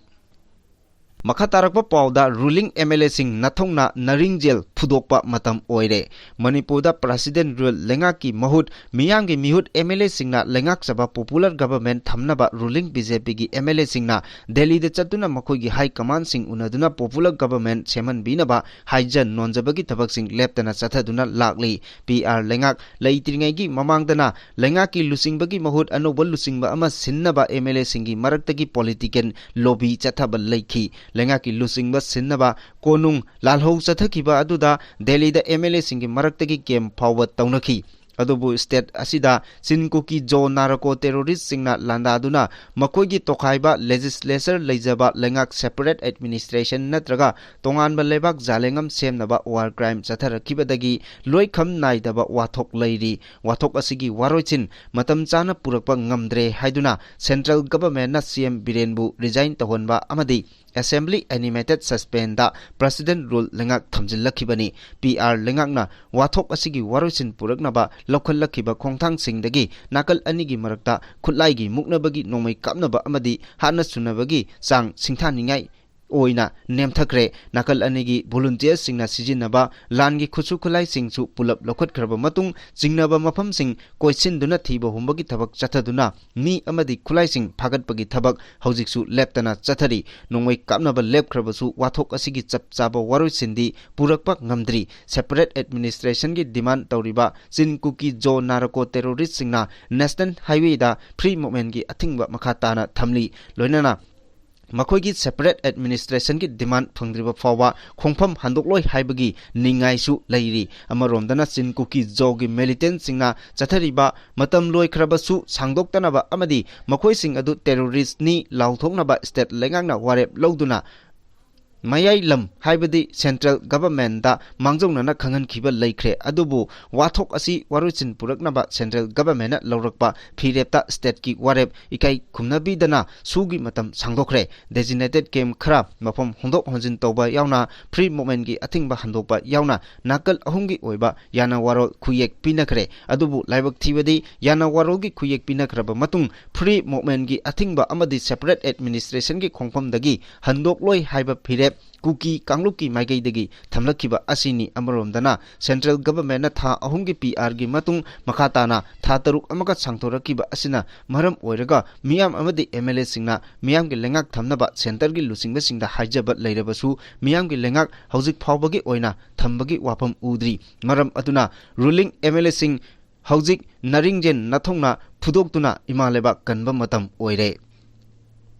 ꯃꯈꯥ ꯇꯥꯔꯛꯄ ꯄꯥꯎꯗ, ruling M L Aꯁꯤꯡ ꯅꯥꯊꯧꯅ ꯅꯥꯔꯤꯡꯖꯦꯜ ꯐꯨꯗꯣꯛꯄ ꯃꯇꯝ ꯑꯣꯏꯔꯦ꯫ ꯃꯅꯤꯄꯨꯔꯗ President rule ꯂꯩꯉꯥꯛꯀꯤ ꯃꯍꯨꯠ ꯃꯤꯌꯥꯝꯒꯤ ꯃꯤꯍꯨꯠ M L Aꯁꯤꯡꯅ ꯂꯩꯉꯥꯛꯆꯕ popular government ꯊꯝꯅꯕ ruling B J Pꯒꯤ M L Aꯁꯤꯡꯅ ꯗꯦꯜꯂꯤꯗ ꯆꯠꯇꯨꯅ ꯃꯈꯣꯏꯒꯤ high commandꯁꯤꯡ ꯎꯅꯗꯨꯅ popular government ꯁꯦꯝꯍꯟꯕꯤꯅꯕ ꯍꯥꯏꯖ ꯅꯣꯟꯖꯕꯒꯤ ꯊꯕꯛꯁꯤꯡ ꯂꯦꯞꯇꯅ ꯆꯠꯊꯗꯨꯅ ꯂꯥꯛꯂꯤ꯫ P R ꯂꯩꯉꯥꯛ ꯂꯩꯇ꯭ꯔꯤꯉꯩꯒꯤ ꯃꯃꯥꯡꯗꯅ ꯂꯩꯉꯥꯛꯀꯤ ꯂꯨꯆꯤꯡꯕꯒꯤ ꯃꯍꯨꯠ ꯑꯅꯧꯕ ꯂꯨꯆꯤꯡꯕ ꯑꯃ ꯁꯤꯟꯅꯕ M L Aꯁꯤꯡꯒꯤ ꯃꯔꯛꯇꯒꯤ political lobby ꯆꯠꯊꯕ ꯂꯩꯈꯤ꯫ ꯂꯩꯉꯥꯛꯀꯤ ꯂꯨꯆꯤꯡꯕ ꯁꯤꯟꯅꯕ ꯀꯣꯅꯨꯡ ꯂꯥꯜꯍꯧ ꯆꯠꯊꯈꯤꯕ ꯑꯗꯨꯗ ꯗꯦꯜꯂꯤꯗ ꯑꯦꯝ ꯑꯦꯜ ꯑꯦꯁꯤꯡꯒꯤ ꯃꯔꯛꯇꯒꯤ ꯀꯦꯝ ꯐꯥꯎꯕ ꯇꯧꯅꯈꯤ꯫ ꯑꯗꯨꯕꯨ ꯁ꯭ꯇꯦꯠ ꯑꯁꯤꯗ ꯆꯤꯟ ꯀꯨꯀꯤ ꯖꯣ ꯅꯥꯔꯀꯣ ꯇꯦꯔꯣꯔꯤꯁ꯭ꯠꯁꯤꯡꯅ ꯂꯥꯟꯗꯥꯗꯨꯅ ꯃꯈꯣꯏꯒꯤ ꯇꯣꯈꯥꯏꯕ ꯂꯦꯖꯤꯁꯂꯦꯆꯔ ꯂꯩꯖꯕ ꯂꯩꯉꯥꯛ ꯁꯦꯄꯔꯦꯠ ꯑꯦꯗꯃꯤꯅꯤꯁꯇ꯭ꯔꯦꯁꯟ ꯅꯠꯇ꯭ꯔꯒ ꯇꯣꯉꯥꯟꯕ ꯂꯩꯕꯥꯛ ꯖꯥꯂꯦꯡꯉꯝ ꯁꯦꯝꯅꯕ ꯋꯥꯔ ꯀ꯭ꯔꯥꯏꯝ ꯆꯠꯊꯔꯛꯈꯤꯕꯗꯒꯤ ꯂꯣꯏꯈꯝ ꯅꯥꯏꯗꯕ ꯋꯥꯊꯣꯛ ꯂꯩꯔꯤ꯫ ꯋꯥꯊꯣꯛ ꯑꯁꯤꯒꯤ ꯋꯥꯔꯣꯏꯁꯤꯟ ꯃꯇꯝ ꯆꯥꯅ ꯄꯨꯔꯛꯄ ꯉꯝꯗ꯭ꯔꯦ ꯍꯥꯏꯗꯨꯅ ꯁꯦꯟꯇ꯭ꯔꯦꯜ ꯒꯚꯔꯟꯃꯦꯟꯠꯅ ꯁꯤ ꯑꯦꯝ ꯕꯤꯔꯦꯟꯕꯨ ꯔꯤꯖꯥꯏꯟ ꯇꯧꯍꯟꯕ ꯑꯃꯗꯤ assembly animated suspend president rule ꯂꯩꯉꯥꯛ ꯊꯝꯖꯤꯜꯂꯛꯈꯤꯕꯅꯤ꯫ ꯄꯤ ꯑꯥꯔ ꯂꯩꯉꯥꯛꯅ ꯋꯥꯊꯣꯛ ꯑꯁꯤꯒꯤ ꯋꯥꯔꯣꯏꯁꯤꯟ ꯄꯨꯔꯛꯅꯕ ꯂꯧꯈꯠꯂꯛꯈꯤꯕ ꯈꯣꯡꯊꯥꯡꯁꯤꯡꯗꯒꯤ ꯅꯥꯀꯜ ꯑꯅꯤꯒꯤ ꯃꯔꯛꯇ ꯈꯨꯠꯂꯥꯏꯒꯤ ꯃꯨꯛꯅꯕꯒꯤ ꯅꯣꯡꯃꯩ ꯀꯥꯞꯅꯕ ꯑꯃꯗꯤ ꯍꯥꯠꯅ ꯁꯨꯅꯕꯒꯤ ꯆꯥꯡ ꯁꯤꯡꯊꯥꯅꯤꯡꯉꯥꯏ ꯑꯣꯏꯅ ꯅꯦꯝꯊꯈ꯭ꯔꯦ꯫ ꯅꯥꯀꯜ ꯑꯅꯤꯒꯤ ꯚꯣꯂꯨꯟꯇꯤꯌꯔꯁꯤꯡꯅ ꯁꯤꯖꯤꯟꯅꯕ ꯂꯥꯟꯒꯤ ꯈꯨꯠꯁꯨ ꯈꯨꯠꯂꯥꯏꯁꯤꯡꯁꯨ ꯄꯨꯂꯞ ꯂꯧꯈꯠꯈ꯭ꯔꯕ ꯃꯇꯨꯡ ꯆꯤꯡꯅꯕ ꯃꯐꯝꯁꯤꯡ ꯀꯣꯏꯁꯤꯟꯗꯨꯅ ꯊꯤꯕ ꯍꯨꯝꯕꯒꯤ ꯊꯕꯛ ꯆꯠꯊꯗꯨꯅ ꯃꯤ ꯑꯃꯗꯤ ꯈꯨꯠꯂꯥꯏꯁꯤꯡ ꯐꯥꯒꯠꯄꯒꯤ ꯊꯕꯛ ꯍꯧꯖꯤꯛꯁꯨ ꯂꯦꯞꯇꯅ ꯆꯠꯊꯔꯤ꯫ ꯅꯣꯡꯃꯩ ꯀꯥꯞꯅꯕ ꯂꯦꯞꯈ꯭ꯔꯕꯁꯨ ꯋꯥꯊꯣꯛ ꯑꯁꯤꯒꯤ ꯆꯞ ꯆꯥꯕ ꯋꯥꯔꯣꯏꯁꯤꯟꯗꯤ ꯄꯨꯔꯛꯄ ꯉꯝꯗ꯭ꯔꯤ꯫ ꯁꯦꯄꯔꯦꯠ ꯑꯦꯗꯃꯤꯅꯤꯁꯇ꯭ꯔꯦꯁꯟꯒꯤ ꯗꯤꯃꯥꯟ ꯇꯧꯔꯤꯕ ꯆꯤꯟ ꯀꯨꯀꯤ ꯖꯣ ꯅꯥꯔꯀꯣ ꯇꯦꯔꯣꯔꯤꯁ꯭ꯠꯁꯤꯡꯅ ꯅꯦꯁꯅꯦꯜ ꯍꯥꯏꯋꯦꯗ ꯐ꯭ꯔꯤ ꯃꯨꯚꯃꯦꯟꯠꯀꯤ ꯑꯊꯤꯡꯕ ꯃꯈꯥ ꯇꯥꯅ ꯊꯝꯂꯤ꯫ ꯂꯣꯏꯅꯅ ꯃꯈꯣꯏꯒꯤ ꯁꯦꯄꯔꯦꯠ ꯑꯦꯗꯃꯤꯅꯤꯁꯇ꯭ꯔꯦꯁꯟꯒꯤ ꯗꯤꯃꯥꯟ ꯐꯪꯗ꯭ꯔꯤꯕ ꯐꯥꯎꯕ ꯈꯣꯡꯐꯝ ꯍꯟꯗꯣꯛꯂꯣꯏ ꯍꯥꯏꯕꯒꯤ ꯅꯤꯡꯉꯥꯏꯁꯨ ꯂꯩꯔꯤ꯫ ꯑꯃꯔꯣꯝꯗꯅ ꯆꯤꯟ ꯀꯨꯀꯤ ꯖꯣꯒꯤ ꯃꯤꯂꯤꯇꯦꯟꯠꯁꯤꯡꯅ ꯆꯠꯊꯔꯤꯕ ꯃꯇꯝ ꯂꯣꯏꯈ꯭ꯔꯕꯁꯨ ꯁꯥꯡꯗꯣꯛꯇꯅꯕ ꯑꯃꯗꯤ ꯃꯈꯣꯏꯁꯤꯡ ꯑꯗꯨ ꯇꯦꯔꯣꯔꯤꯁ꯭ꯠꯅꯤ ꯂꯥꯎꯊꯣꯛꯅꯕ ꯁ꯭ꯇꯦꯠ ꯂꯩꯉꯥꯛꯅ ꯋꯥꯔꯦꯞ ꯂꯧꯗꯨꯅ ꯃꯌꯥꯏ ꯂꯝ ꯍꯥꯏꯕꯗꯤ ꯁꯦꯟꯇ꯭ꯔꯦꯜ ꯒꯚꯔꯟꯃꯦꯟꯠꯇ ꯃꯥꯡꯖꯧꯅꯅ ꯈꯪꯍꯟꯈꯤꯕ ꯂꯩꯈ꯭ꯔꯦ꯫ ꯑꯗꯨꯕꯨ ꯋꯥꯊꯣꯛ ꯑꯁꯤ ꯋꯥꯔꯣꯏꯁꯤꯟ ꯄꯨꯔꯛꯅꯕ ꯁꯦꯟꯇ꯭ꯔꯦꯜ ꯒꯚꯔꯟꯃꯦꯟꯠꯅ ꯂꯧꯔꯛꯄ ꯐꯤꯔꯦꯞꯇ ꯁ꯭ꯇꯦꯠꯀꯤ ꯋꯥꯔꯦꯞ ꯏꯀꯥꯏ ꯈꯨꯝꯅꯕꯤꯗꯅ ꯁꯨꯒꯤ ꯃꯇꯝ ꯁꯥꯡꯗꯣꯛꯈ꯭ꯔꯦ꯫ ꯗꯦꯖꯤꯅꯦꯇꯦꯗ ꯀꯦꯝꯞ ꯈꯔ ꯃꯐꯝ ꯍꯣꯡꯗꯣꯛ ꯍꯣꯟꯖꯤꯟ ꯇꯧꯕ ꯌꯥꯎꯅ ꯐ꯭ꯔꯤ ꯃꯨꯚꯃꯦꯟꯠꯀꯤ ꯑꯊꯤꯡꯕ ꯍꯟꯗꯣꯛꯄ ꯌꯥꯎꯅ ꯅꯥꯀꯜ ꯑꯍꯨꯝꯒꯤ ꯑꯣꯏꯕ ꯌꯥꯅꯋꯥꯔꯣꯜ ꯈꯨꯌꯦꯛ ꯄꯤꯅꯈ꯭ꯔꯦ꯫ ꯑꯗꯨꯕꯨ ꯂꯥꯏꯕꯛ ꯊꯤꯕꯗꯤ ꯌꯥꯅꯋꯥꯔꯣꯜꯒꯤ ꯈꯨꯌꯦꯛ ꯄꯤꯅꯈ꯭ꯔꯕ ꯃꯇꯨꯡ ꯐ꯭ꯔꯤ ꯃꯨꯚꯃꯦꯟꯠꯀꯤ ꯑꯊꯤꯡꯕ ꯑꯃꯗꯤ ꯁꯦꯄꯔꯦꯠ ꯑꯦꯗꯃꯤꯅꯤꯁꯇ꯭ꯔꯦꯁꯟꯒꯤ ꯈꯣꯡꯐꯝꯗꯒꯤ ꯍꯟꯗꯣꯛꯂꯣꯏ ꯍꯥꯏꯕ ꯐꯤꯔꯦꯞ ꯀꯨꯀꯤ ꯀꯥꯡꯂꯨꯞꯀꯤ ꯃꯥꯏꯀꯩꯗꯒꯤ ꯊꯝꯂꯛꯈꯤꯕ ꯑꯁꯤꯅꯤ꯫ ꯑꯃꯔꯣꯝꯗꯅ ꯁꯦꯟꯇ꯭ꯔꯦꯜ ꯒꯚꯔꯟꯃꯦꯟꯠꯅ ꯊꯥ ꯑꯍꯨꯝꯒꯤ ꯄꯤ ꯑꯥꯔꯒꯤ ꯃꯇꯨꯡ ꯃꯈꯥ ꯇꯥꯅ ꯊꯥ ꯇꯔꯨꯛ ꯑꯃꯒ ꯁꯥꯡꯊꯣꯔꯛꯈꯤꯕ ꯑꯁꯤꯅ ꯃꯔꯝ ꯑꯣꯏꯔꯒ ꯃꯤꯌꯥꯝ ꯑꯃꯗꯤ ꯑꯦꯝ ꯑꯦꯜ ꯑꯦꯁꯤꯡꯅ ꯃꯤꯌꯥꯝꯒꯤ ꯂꯩꯉꯥꯛ ꯊꯝꯅꯕ ꯁꯦꯟꯇꯔꯒꯤ ꯂꯨꯆꯤꯡꯕꯁꯤꯡꯗ ꯍꯥꯏꯖꯕ ꯂꯩꯔꯕꯁꯨ ꯃꯤꯌꯥꯝꯒꯤ ꯂꯩꯉꯥꯛ ꯍꯧꯖꯤꯛ ꯐꯥꯎꯕꯒꯤ ꯑꯣꯏꯅ ꯊꯝꯕꯒꯤ ꯋꯥꯐꯝ ꯎꯗ꯭ꯔꯤ꯫ ꯃꯔꯝ ꯑꯗꯨꯅ ꯔꯨꯂꯤꯡ ꯑꯦꯝ ꯑꯦꯜ ꯑꯦꯁꯤꯡ ꯍꯧꯖꯤꯛ ꯅꯥꯔꯤꯡꯖꯦꯟ ꯅꯥꯊꯧꯅ ꯐꯨꯗꯣꯛꯇꯨꯅ ꯏꯃꯥ ꯂꯩꯕꯥꯛ ꯀꯟꯕ ꯃꯇꯝ ꯑꯣꯏꯔꯦ꯫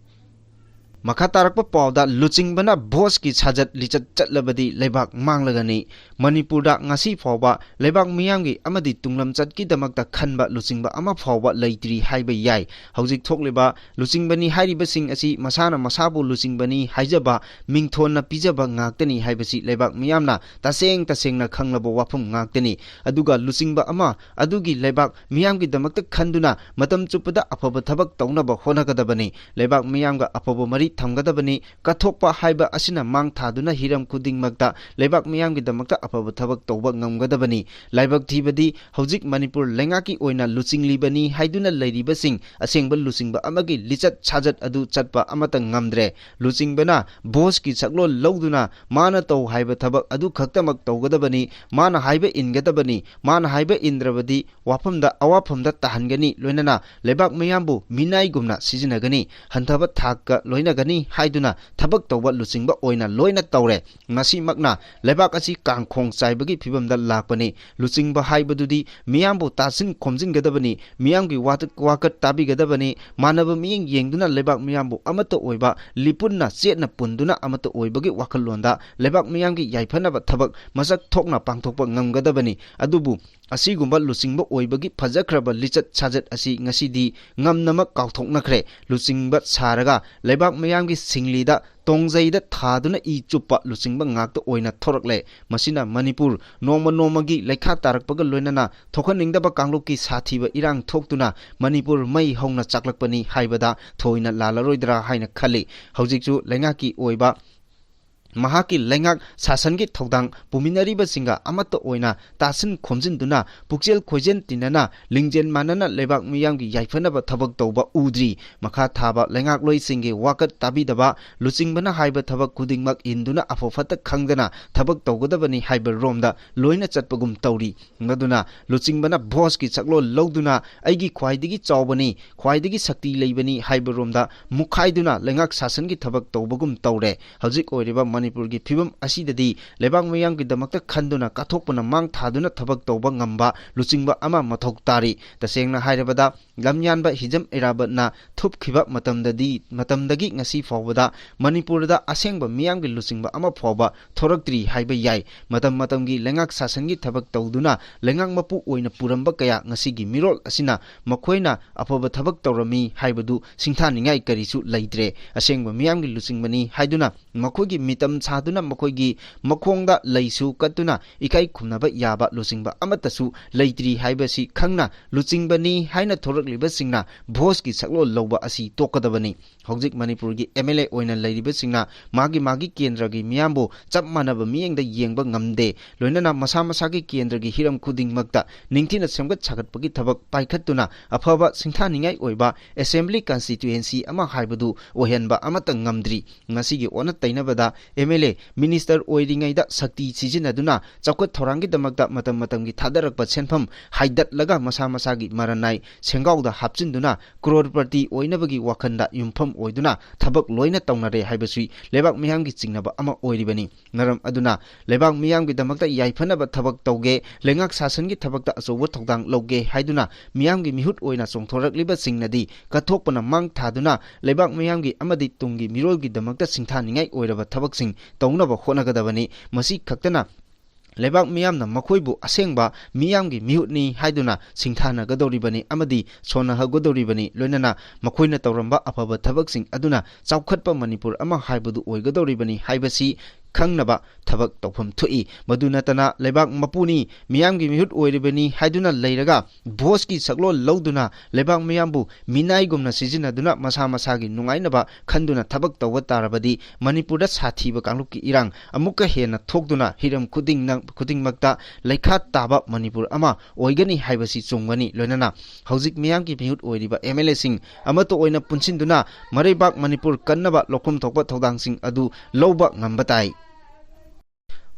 ꯃꯈꯥ ꯇꯥꯔꯛꯄ ꯄꯥꯎꯗ, ꯂꯨꯆꯤꯡꯕꯅ ꯚꯣꯠꯀꯤ ꯁꯥꯖꯠ ꯂꯤꯆꯠ ꯆꯠꯂꯕꯗꯤ ꯂꯩꯕꯥꯛ ꯃꯥꯡꯂꯒꯅꯤ꯫ ꯃꯅꯤꯄꯨꯔꯗ ꯉꯁꯤ ꯐꯥꯎꯕ ꯂꯩꯕꯥꯛ ꯃꯤꯌꯥꯝꯒꯤ ꯑꯃꯗꯤ ꯇꯨꯡꯂꯝꯆꯠꯀꯤꯗꯃꯛꯇ ꯈꯟꯕ ꯂꯨꯆꯤꯡꯕ ꯑꯃ ꯐꯥꯎꯕ ꯂꯩꯇ꯭ꯔꯤ ꯍꯥꯏꯕ ꯌꯥꯏ꯫ ꯍꯧꯖꯤꯛ ꯊꯣꯛꯂꯤꯕ ꯂꯨꯆꯤꯡꯕꯅꯤ ꯍꯥꯏꯔꯤꯕꯁꯤꯡ ꯑꯁꯤ ꯃꯁꯥꯅ ꯃꯁꯥꯕꯨ ꯂꯨꯆꯤꯡꯕꯅꯤ ꯍꯥꯏꯖꯕ, ꯃꯤꯡꯊꯣꯟꯅ ꯄꯤꯖꯕ ꯉꯥꯛꯇꯅꯤ ꯍꯥꯏꯕꯁꯤ ꯂꯩꯕꯥꯛ ꯃꯤꯌꯥꯝꯅ ꯇꯁꯦꯡ ꯇꯁꯦꯡꯅ ꯈꯪꯂꯕ ꯋꯥꯐꯝ ꯉꯥꯛꯇꯅꯤ꯫ ꯑꯗꯨꯒ ꯂꯨꯆꯤꯡꯕ ꯑꯃ ꯑꯗꯨꯒꯤ ꯂꯩꯕꯥꯛ ꯃꯤꯌꯥꯝꯒꯤꯗꯃꯛꯇ ꯈꯟꯗꯨꯅ ꯃꯇꯝ ꯆꯨꯞꯄꯗ ꯑꯐꯕ ꯊꯕꯛ ꯇꯧꯅꯕ ꯍꯣꯠꯅꯒꯗꯕꯅꯤ꯫ ꯂꯩꯕꯥꯛ ꯃꯤꯌꯥꯝꯒ ꯑꯐꯕ ꯃꯔꯤ ꯊꯝꯒꯗꯕꯅꯤ꯫ ꯀꯠꯊꯣꯛꯄ ꯍꯥꯏꯕ ꯑꯁꯤꯅ ꯃꯥꯡ ꯊꯥꯗꯨꯅ ꯍꯤꯔꯝ ꯈꯨꯗꯤꯡꯃꯛꯇ ꯂꯩꯕꯥꯛ ꯃꯤꯌꯥꯝꯒꯤꯗꯃꯛꯇ ꯑꯐꯕ ꯊꯕꯛ ꯇꯧꯕ ꯉꯝꯒꯗꯕꯅꯤ꯫ ꯂꯥꯏꯕꯛ ꯊꯤꯕꯗꯤ, ꯍꯧꯖꯤꯛ ꯃꯅꯤꯄꯨꯔ ꯂꯩꯉꯥꯛꯀꯤ ꯑꯣꯏꯅ ꯂꯨꯆꯤꯡꯂꯤꯕꯅꯤ ꯍꯥꯏꯗꯨꯅ ꯂꯩꯔꯤꯕꯁꯤꯡ ꯑꯁꯦꯡꯕ ꯂꯨꯆꯤꯡꯕ ꯑꯃꯒꯤ ꯂꯤꯆꯠ ꯁꯥꯖꯠ ꯑꯗꯨ ꯆꯠꯄ ꯑꯃꯠꯇ ꯉꯝꯗ꯭ꯔꯦ꯫ ꯂꯨꯆꯤꯡꯕꯅ ꯚꯣꯠꯀꯤ ꯁꯛꯂꯣꯟ ꯂꯧꯗꯨꯅ ꯃꯥꯅ ꯇꯧ ꯍꯥꯏꯕ ꯊꯕꯛ ꯑꯗꯨ ꯈꯛꯇꯃꯛ ꯇꯧꯒꯗꯕꯅꯤ, ꯃꯥꯅ ꯍꯥꯏꯕ ꯏꯟꯒꯗꯕꯅꯤ, ꯃꯥꯅ ꯍꯥꯏꯕ ꯏꯟꯗ꯭ꯔꯕꯗꯤ ꯋꯥꯐꯝꯗ ꯑꯋꯥꯐꯝꯗ ꯇꯥꯍꯟꯒꯅꯤ, ꯂꯣꯏꯅꯅ ꯂꯩꯕꯥꯛ ꯃꯤꯌꯥꯝꯕꯨ ꯃꯤꯅꯥꯏꯒꯨꯝꯅ ꯁꯤꯖꯤꯟꯅꯒꯅꯤ, ꯍꯟꯊꯕ ꯊꯥꯛꯀ ꯂꯣꯏꯅꯒꯅꯤ ꯍꯥꯏꯗꯨꯅ ꯊꯕꯛ ꯇꯧꯕ ꯂꯨꯆꯤꯡꯕ ꯑꯣꯏꯅ ꯂꯣꯏꯅ ꯇꯧꯔꯦ꯫ ꯃꯁꯤꯃꯛꯅ ꯂꯩꯕꯥꯛ ꯑꯁꯤ ꯀꯥꯡꯈꯣꯡ ꯆꯥꯏꯕꯒꯤ ꯐꯤꯕꯝꯗ ꯂꯥꯛꯄꯅꯤ꯫ ꯂꯨꯆꯤꯡꯕ ꯍꯥꯏꯕꯗꯨꯗꯤ ꯃꯤꯌꯥꯝꯕꯨ ꯇꯥꯁꯤꯟ ꯈꯣꯝꯖꯤꯟꯒꯗꯕꯅꯤ, ꯃꯤꯌꯥꯝꯒꯤ ꯋꯥꯇ-, ꯋꯥꯀꯠ ꯇꯥꯕꯤꯒꯗꯕꯅꯤ, ꯃꯥꯟꯅꯕ ꯃꯤꯠꯌꯦꯡ ꯌꯦꯡꯗꯨꯅ ꯂꯩꯕꯥꯛ ꯃꯤꯌꯥꯝꯕꯨ ꯑꯃꯠꯇ ꯑꯣꯏꯕ, ꯂꯤꯄꯨꯟꯅ ꯆꯦꯠꯅ ꯄꯨꯟꯗꯨꯅ ꯑꯃꯠꯇ ꯑꯣꯏꯕꯒꯤ ꯋꯥꯈꯜꯂꯣꯟꯗ ꯂꯩꯕꯥꯛ ꯃꯤꯌꯥꯝꯒꯤ ꯌꯥꯏꯐꯅꯕ ꯊꯕꯛ ꯃꯁꯛ ꯊꯣꯛꯅ ꯄꯥꯡꯊꯣꯛꯄ ꯉꯝꯒꯗꯕꯅꯤ꯫ ꯑꯗꯨꯕꯨ ꯑꯁꯤꯒꯨꯝꯕ ꯂꯨꯆꯤꯡꯕ ꯑꯣꯏꯕꯒꯤ ꯐꯖꯈ꯭ꯔꯕ ꯂꯤꯆꯠ ꯁꯥꯖꯠ ꯑꯁꯤ ꯉꯁꯤꯗꯤ ꯉꯝꯅꯃꯛ ꯀꯥꯎꯊꯣꯛꯅꯈ꯭ꯔꯦ꯫ ꯂꯨꯆꯤꯡꯕ ꯁꯥꯔꯒ ꯂꯩꯕꯥꯛ ꯃꯤꯌꯥꯝꯒꯤ ꯁꯤꯡꯂꯤꯗ ꯇꯣꯡꯖꯩꯗ ꯊꯥꯗꯨꯅ ꯏ ꯆꯨꯞꯄ ꯂꯨꯆꯤꯡꯕ ꯉꯥꯛꯇ ꯑꯣꯏꯅ ꯊꯣꯔꯛꯂꯦ꯫ ꯃꯁꯤꯅ ꯃꯅꯤꯄꯨꯔ ꯅꯣꯡꯃ ꯅꯣꯡꯃꯒꯤ ꯂꯩꯈꯥ ꯇꯥꯔꯛꯄꯒ ꯂꯣꯏꯅꯅ ꯊꯣꯛꯍꯟꯅꯤꯡꯗꯕ ꯀꯥꯡꯂꯨꯞꯀꯤ ꯁꯥꯊꯤꯕ ꯏꯔꯥꯡ ꯊꯣꯛꯇꯨꯅ ꯃꯅꯤꯄꯨꯔ ꯃꯩ ꯍꯧꯅ ꯆꯥꯛꯂꯛꯄꯅꯤ ꯍꯥꯏꯕꯗ ꯊꯣꯏꯅ ꯂꯥꯜꯂꯔꯣꯏꯗ꯭ꯔꯥ ꯍꯥꯏꯅ ꯈꯜꯂꯤ꯫ ꯍꯧꯖꯤꯛꯁꯨ ꯂꯩꯉꯥꯛꯀꯤ ꯑꯣꯏꯕ ꯃꯍꯥꯛꯀꯤ ꯂꯩꯉꯥꯛ ꯁꯥꯁꯟꯒꯤ ꯊꯧꯗꯥꯡ ꯄꯨꯃꯤꯟꯅꯔꯤꯕꯁꯤꯡꯒ ꯑꯃꯠꯇ ꯑꯣꯏꯅ ꯇꯥꯁꯤꯟ ꯈꯣꯝꯖꯤꯟꯗꯨꯅ, ꯄꯨꯛꯆꯦꯜ ꯈꯣꯏꯖꯦꯜ ꯇꯤꯟꯅꯅ, ꯂꯤꯡꯖꯦꯜ ꯃꯥꯟꯅꯅ ꯂꯩꯕꯥꯛ ꯃꯤꯌꯥꯝꯒꯤ ꯌꯥꯏꯐꯅꯕ ꯊꯕꯛ ꯇꯧꯕ ꯎꯗ꯭ꯔꯤ꯫ ꯃꯈꯥ ꯊꯥꯕ ꯂꯩꯉꯥꯛꯂꯣꯏꯁꯤꯡꯒꯤ ꯋꯥꯀꯠ ꯇꯥꯕꯤꯗꯕ, ꯂꯨꯆꯤꯡꯕꯅ ꯍꯥꯏꯕ ꯊꯕꯛ ꯈꯨꯗꯤꯡꯃꯛ ꯏꯟꯗꯨꯅ ꯑꯐ ꯐꯠꯇ ꯈꯪꯗꯅ ꯊꯕꯛ ꯇꯧꯒꯗꯕꯅꯤ ꯍꯥꯏꯕ ꯔꯣꯝꯗ ꯂꯣꯏꯅ ꯆꯠꯄꯒꯨꯝ ꯇꯧꯔꯤ꯫ ꯑꯗꯨꯅ ꯂꯨꯆꯤꯡꯕꯅ ꯚꯣꯠꯀꯤ ꯁꯛꯂꯣꯟ ꯂꯧꯗꯨꯅ ꯑꯩꯒꯤ ꯈ꯭ꯋꯥꯏꯗꯒꯤ ꯆꯥꯎꯕꯅꯤ, ꯈ꯭ꯋꯥꯏꯗꯒꯤ ꯁꯛꯇꯤ ꯂꯩꯕꯅꯤ ꯍꯥꯏꯕ ꯔꯣꯝꯗ ꯃꯨꯛꯈꯥꯏꯗꯨꯅ ꯂꯩꯉꯥꯛ ꯁꯥꯁꯟꯒꯤ ꯊꯕꯛ ꯇꯧꯕꯒꯨꯝ ꯇꯧꯔꯦ꯫ ꯍꯧꯖꯤꯛ ꯑꯣꯏꯔꯤꯕ ꯃꯅꯤꯄꯨꯔꯒꯤ ꯐꯤꯕꯝ ꯑꯁꯤꯗꯗꯤ ꯂꯩꯕꯥꯛ ꯃꯤꯌꯥꯝꯒꯤꯗꯃꯛꯇ ꯈꯟꯗꯨꯅ ꯀꯠꯊꯣꯛꯄꯅ ꯃꯥꯡ ꯊꯥꯗꯨꯅ ꯊꯕꯛ ꯇꯧꯕ ꯉꯝꯕ ꯂꯨꯆꯤꯡꯕ ꯑꯃ ꯃꯊꯧ ꯇꯥꯔꯤ꯫ ꯇꯁꯦꯡꯅ ꯍꯥꯏꯔꯕꯗ, ꯂꯝꯌꯥꯟꯕ ꯍꯤꯖꯝ ꯏꯔꯥꯕꯠꯅ ꯊꯨꯞꯈꯤꯕ ꯃꯇꯝꯗꯗꯤ, ꯃꯇꯝꯗꯒꯤ ꯉꯁꯤ ꯐꯥꯎꯕꯗ ꯃꯅꯤꯄꯨꯔꯗ ꯑꯁꯦꯡꯕ ꯃꯤꯌꯥꯝꯒꯤ ꯂꯨꯆꯤꯡꯕ ꯑꯃ ꯐꯥꯎꯕ ꯊꯣꯔꯛꯇ꯭ꯔꯤ ꯍꯥꯏꯕ ꯌꯥꯏ꯫ ꯃꯇꯝ ꯃꯇꯝꯒꯤ ꯂꯩꯉꯥꯛ ꯁꯥꯁꯟꯒꯤ ꯊꯕꯛ ꯇꯧꯗꯨꯅ ꯂꯩꯉꯥꯛ ꯃꯄꯨ ꯑꯣꯏꯅ ꯄꯨꯔꯝꯕ ꯀꯌꯥ ꯉꯁꯤꯒꯤ ꯃꯤꯔꯣꯜ ꯑꯁꯤꯅ ꯃꯈꯣꯏꯅ ꯑꯐꯕ ꯊꯕꯛ ꯇꯧꯔꯝꯃꯤ ꯍꯥꯏꯕꯗꯨ ꯁꯤꯡꯊꯥꯅꯤꯡꯉꯥꯏ ꯀꯔꯤꯁꯨ ꯂꯩꯇ꯭ꯔꯦ꯫ ꯑꯁꯦꯡꯕ ꯃꯤꯌꯥꯝꯒꯤ ꯂꯨꯆꯤꯡꯕꯅꯤ ꯍꯥꯏꯗꯨꯅ ꯃꯈꯣꯏꯒꯤ ꯃꯤꯇꯝ ꯁꯥꯗꯨꯅ ꯃꯈꯣꯏꯒꯤ ꯃꯈꯣꯡꯗ ꯂꯩꯁꯨ ꯀꯠꯇꯨꯅ ꯏꯀꯥꯏ ꯈꯨꯝꯅꯕ ꯌꯥꯕ ꯂꯨꯆꯤꯡꯕ ꯑꯃꯠꯇꯁꯨ ꯂꯩꯇ꯭ꯔꯤ ꯍꯥꯏꯕꯁꯤ ꯈꯪꯅ ꯂꯨꯆꯤꯡꯕꯅꯤ ꯍꯥꯏꯅ ꯊꯣꯔꯛꯂꯤꯕꯁꯤꯡꯅ ꯚꯣꯁꯀꯤ ꯁꯛꯂꯣꯟ ꯂꯧꯕ ꯑꯁꯤ ꯇꯣꯛꯀꯗꯕꯅꯤ꯫ ꯍꯧꯖꯤꯛ ꯃꯅꯤꯄꯨꯔꯒꯤ ꯑꯦꯝ ꯑꯦꯜ ꯑꯦ ꯑꯣꯏꯅ ꯂꯩꯔꯤꯕꯁꯤꯡꯅ ꯃꯥꯒꯤ ꯃꯥꯒꯤ ꯀꯦꯟꯗ꯭ꯔꯒꯤ ꯃꯤꯌꯥꯝꯕꯨ ꯆꯞ ꯃꯥꯟꯅꯕ ꯃꯤꯠꯌꯦꯡꯗ ꯌꯦꯡꯕ ꯉꯝꯗꯦ꯫ ꯂꯣꯏꯅꯅ ꯃꯁꯥ ꯃꯁꯥꯒꯤ ꯀꯦꯟꯗ꯭ꯔꯒꯤ ꯍꯤꯔꯝ ꯈꯨꯗꯤꯡꯃꯛꯇ ꯅꯤꯡꯊꯤꯅ ꯁꯦꯝꯒꯠ ꯁꯥꯒꯠꯄꯒꯤ ꯊꯕꯛ ꯄꯥꯏꯈꯠꯇꯨꯅ ꯑꯐꯕ ꯁꯤꯡꯊꯥꯅꯤꯡꯉꯥꯏ ꯑꯣꯏꯕ ꯑꯦꯁꯦꯝꯕ꯭ꯂꯤ ꯀꯟꯁꯇꯤꯇ꯭ꯌꯨꯑꯦꯟꯁꯤ ꯑꯃ ꯍꯥꯏꯕꯗꯨ ꯑꯣꯏꯍꯟꯕ ꯑꯃꯠꯇ ꯉꯝꯗ꯭ꯔꯤ꯫ ꯉꯁꯤꯒꯤ ꯑꯣꯟꯅ ꯇꯩꯅꯕꯗ ꯑꯦꯝ ꯑꯦꯜ ꯑꯦ, ꯃꯤꯅꯤꯁꯇꯔ ꯑꯣꯏꯔꯤꯉꯩꯗ ꯁꯛꯇꯤ ꯁꯤꯖꯤꯟꯅꯗꯨꯅ ꯆꯥꯎꯈꯠ ꯊꯧꯔꯥꯡꯒꯤꯗꯃꯛꯇ ꯃꯇꯝ ꯃꯇꯝꯒꯤ ꯊꯥꯗꯔꯛꯄ ꯁꯦꯟꯐꯝ ꯍꯥꯏꯗꯠꯂꯒ ꯃꯁꯥ ꯃꯁꯥꯒꯤ ꯃꯔꯟꯅꯥꯏ ꯁꯦꯡꯒꯥꯎꯗ ꯍꯥꯞꯆꯤꯟꯗꯨꯅ ꯀ꯭ꯔꯣꯔꯄꯇꯤ ꯑꯣꯏꯅꯕꯒꯤ ꯋꯥꯈꯜꯗ ꯌꯨꯝꯐꯝ ꯑꯣꯏꯗꯨꯅ ꯊꯕꯛ ꯂꯣꯏꯅ ꯇꯧꯅꯔꯦ ꯍꯥꯏꯕꯁꯤ ꯂꯩꯕꯥꯛ ꯃꯤꯌꯥꯝꯒꯤ ꯆꯤꯡꯅꯕ ꯑꯃ ꯑꯣꯏꯔꯤꯕꯅꯤ꯫ ꯃꯔꯝ ꯑꯗꯨꯅ ꯂꯩꯕꯥꯛ ꯃꯤꯌꯥꯝꯒꯤꯗꯃꯛꯇ ꯌꯥꯏꯐꯅꯕ ꯊꯕꯛ ꯇꯧꯒꯦ, ꯂꯩꯉꯥꯛ ꯁꯥꯁꯟꯒꯤ ꯊꯕꯛꯇ ꯑꯆꯧꯕ ꯊꯧꯗꯥꯡ ꯂꯧꯒꯦ ꯍꯥꯏꯗꯨꯅ ꯃꯤꯌꯥꯝꯒꯤ ꯃꯤꯍꯨꯠ ꯑꯣꯏꯅ ꯆꯣꯡꯊꯣꯔꯛꯂꯤꯕꯁꯤꯡꯅꯗꯤ ꯀꯠꯊꯣꯛꯄꯅ ꯃꯥꯡ ꯊꯥꯗꯨꯅ ꯂꯩꯕꯥꯛ ꯃꯤꯌꯥꯝꯒꯤ ꯑꯃꯗꯤ ꯇꯨꯡꯒꯤ ꯃꯤꯔꯣꯜꯒꯤꯗꯃꯛꯇ ꯁꯤꯡꯊꯥꯅꯤꯡꯉꯥꯏ ꯑꯣꯏꯔꯕ ꯊꯕꯛꯁꯤꯡ ꯇꯧꯅꯕ ꯍꯣꯠꯅꯒꯗꯕꯅꯤ꯫ ꯃꯁꯤ ꯈꯛꯇꯅ ꯂꯩꯕꯥꯛ ꯃꯤꯌꯥꯝꯅ ꯃꯈꯣꯏꯕꯨ ꯑꯁꯦꯡꯕ ꯃꯤꯌꯥꯝꯒꯤ ꯃꯤꯍꯨꯠꯅꯤ ꯍꯥꯏꯗꯨꯅ ꯁꯤꯡꯊꯥꯅꯒꯗꯧꯔꯤꯕꯅꯤ ꯑꯃꯗꯤ ꯁꯣꯟꯅꯍꯒꯗꯧꯔꯤꯕꯅꯤ꯫ ꯂꯣꯏꯅꯅ ꯃꯈꯣꯏꯅ ꯇꯧꯔꯝꯕ ꯑꯐꯕ ꯊꯕꯛꯁꯤꯡ ꯑꯗꯨꯅ ꯆꯥꯎꯈꯠꯄ ꯃꯅꯤꯄꯨꯔ ꯑꯃ ꯍꯥꯏꯕꯗꯨ ꯑꯣꯏꯒꯗꯧꯔꯤꯕꯅꯤ ꯍꯥꯏꯕꯁꯤ ꯈꯪꯅꯕ ꯊꯕꯛ ꯇꯧꯐꯝ ꯊꯣꯛꯏ꯫ ꯃꯗꯨ ꯅꯠꯇꯅ ꯂꯩꯕꯥꯛ ꯃꯄꯨꯅꯤ, ꯃꯤꯌꯥꯝꯒꯤ ꯃꯤꯍꯨꯠ ꯑꯣꯏꯔꯤꯕꯅꯤ ꯍꯥꯏꯗꯨꯅ ꯂꯩꯔꯒ ꯚꯣꯁꯀꯤ ꯁꯛꯂꯣꯟ ꯂꯧꯗꯨꯅ ꯂꯩꯕꯥꯛ ꯃꯤꯌꯥꯝꯕꯨ ꯃꯤꯅꯥꯏꯒꯨꯝꯅ ꯁꯤꯖꯤꯟꯅꯗꯨꯅ ꯃꯁꯥ ꯃꯁꯥꯒꯤ ꯅꯨꯡꯉꯥꯏꯅꯕ ꯈꯟꯗꯨꯅ ꯊꯕꯛ ꯇꯧꯕ ꯇꯥꯔꯕꯗꯤ ꯃꯅꯤꯄꯨꯔꯗ ꯁꯥꯊꯤꯕ ꯀꯥꯡꯂꯨꯞꯀꯤ ꯏꯔꯥꯡ ꯑꯃꯨꯛꯀ ꯍꯦꯟꯅ ꯊꯣꯛꯇꯨꯅ ꯍꯤꯔꯝ ꯈꯨꯗꯤꯡꯅ-, ꯈꯨꯗꯤꯡꯃꯛꯇ ꯂꯩꯈꯥ ꯇꯥꯕ ꯃꯅꯤꯄꯨꯔ ꯑꯃ ꯑꯣꯏꯒꯅꯤ ꯍꯥꯏꯕꯁꯤ ꯆꯨꯝꯒꯅꯤ꯫ ꯂꯣꯏꯅꯅ ꯍꯧꯖꯤꯛ ꯃꯤꯌꯥꯝꯒꯤ ꯃꯤꯍꯨꯠ ꯑꯣꯏꯔꯤꯕ ꯑꯦꯝ ꯑꯦꯜ ꯑꯦꯁꯤꯡ ꯑꯃꯠꯇ ꯑꯣꯏꯅ ꯄꯨꯟꯁꯤꯟꯗꯨꯅ ꯃꯔꯩꯕꯥꯛ ꯃꯅꯤꯄꯨꯔ ꯀꯟꯅꯕ ꯂꯧꯐꯝ ꯊꯣꯛꯄ ꯊꯧꯗꯥꯡꯁꯤꯡ ꯑꯗꯨ ꯂꯧꯕ ꯉꯝꯕ ꯇꯥꯏ꯫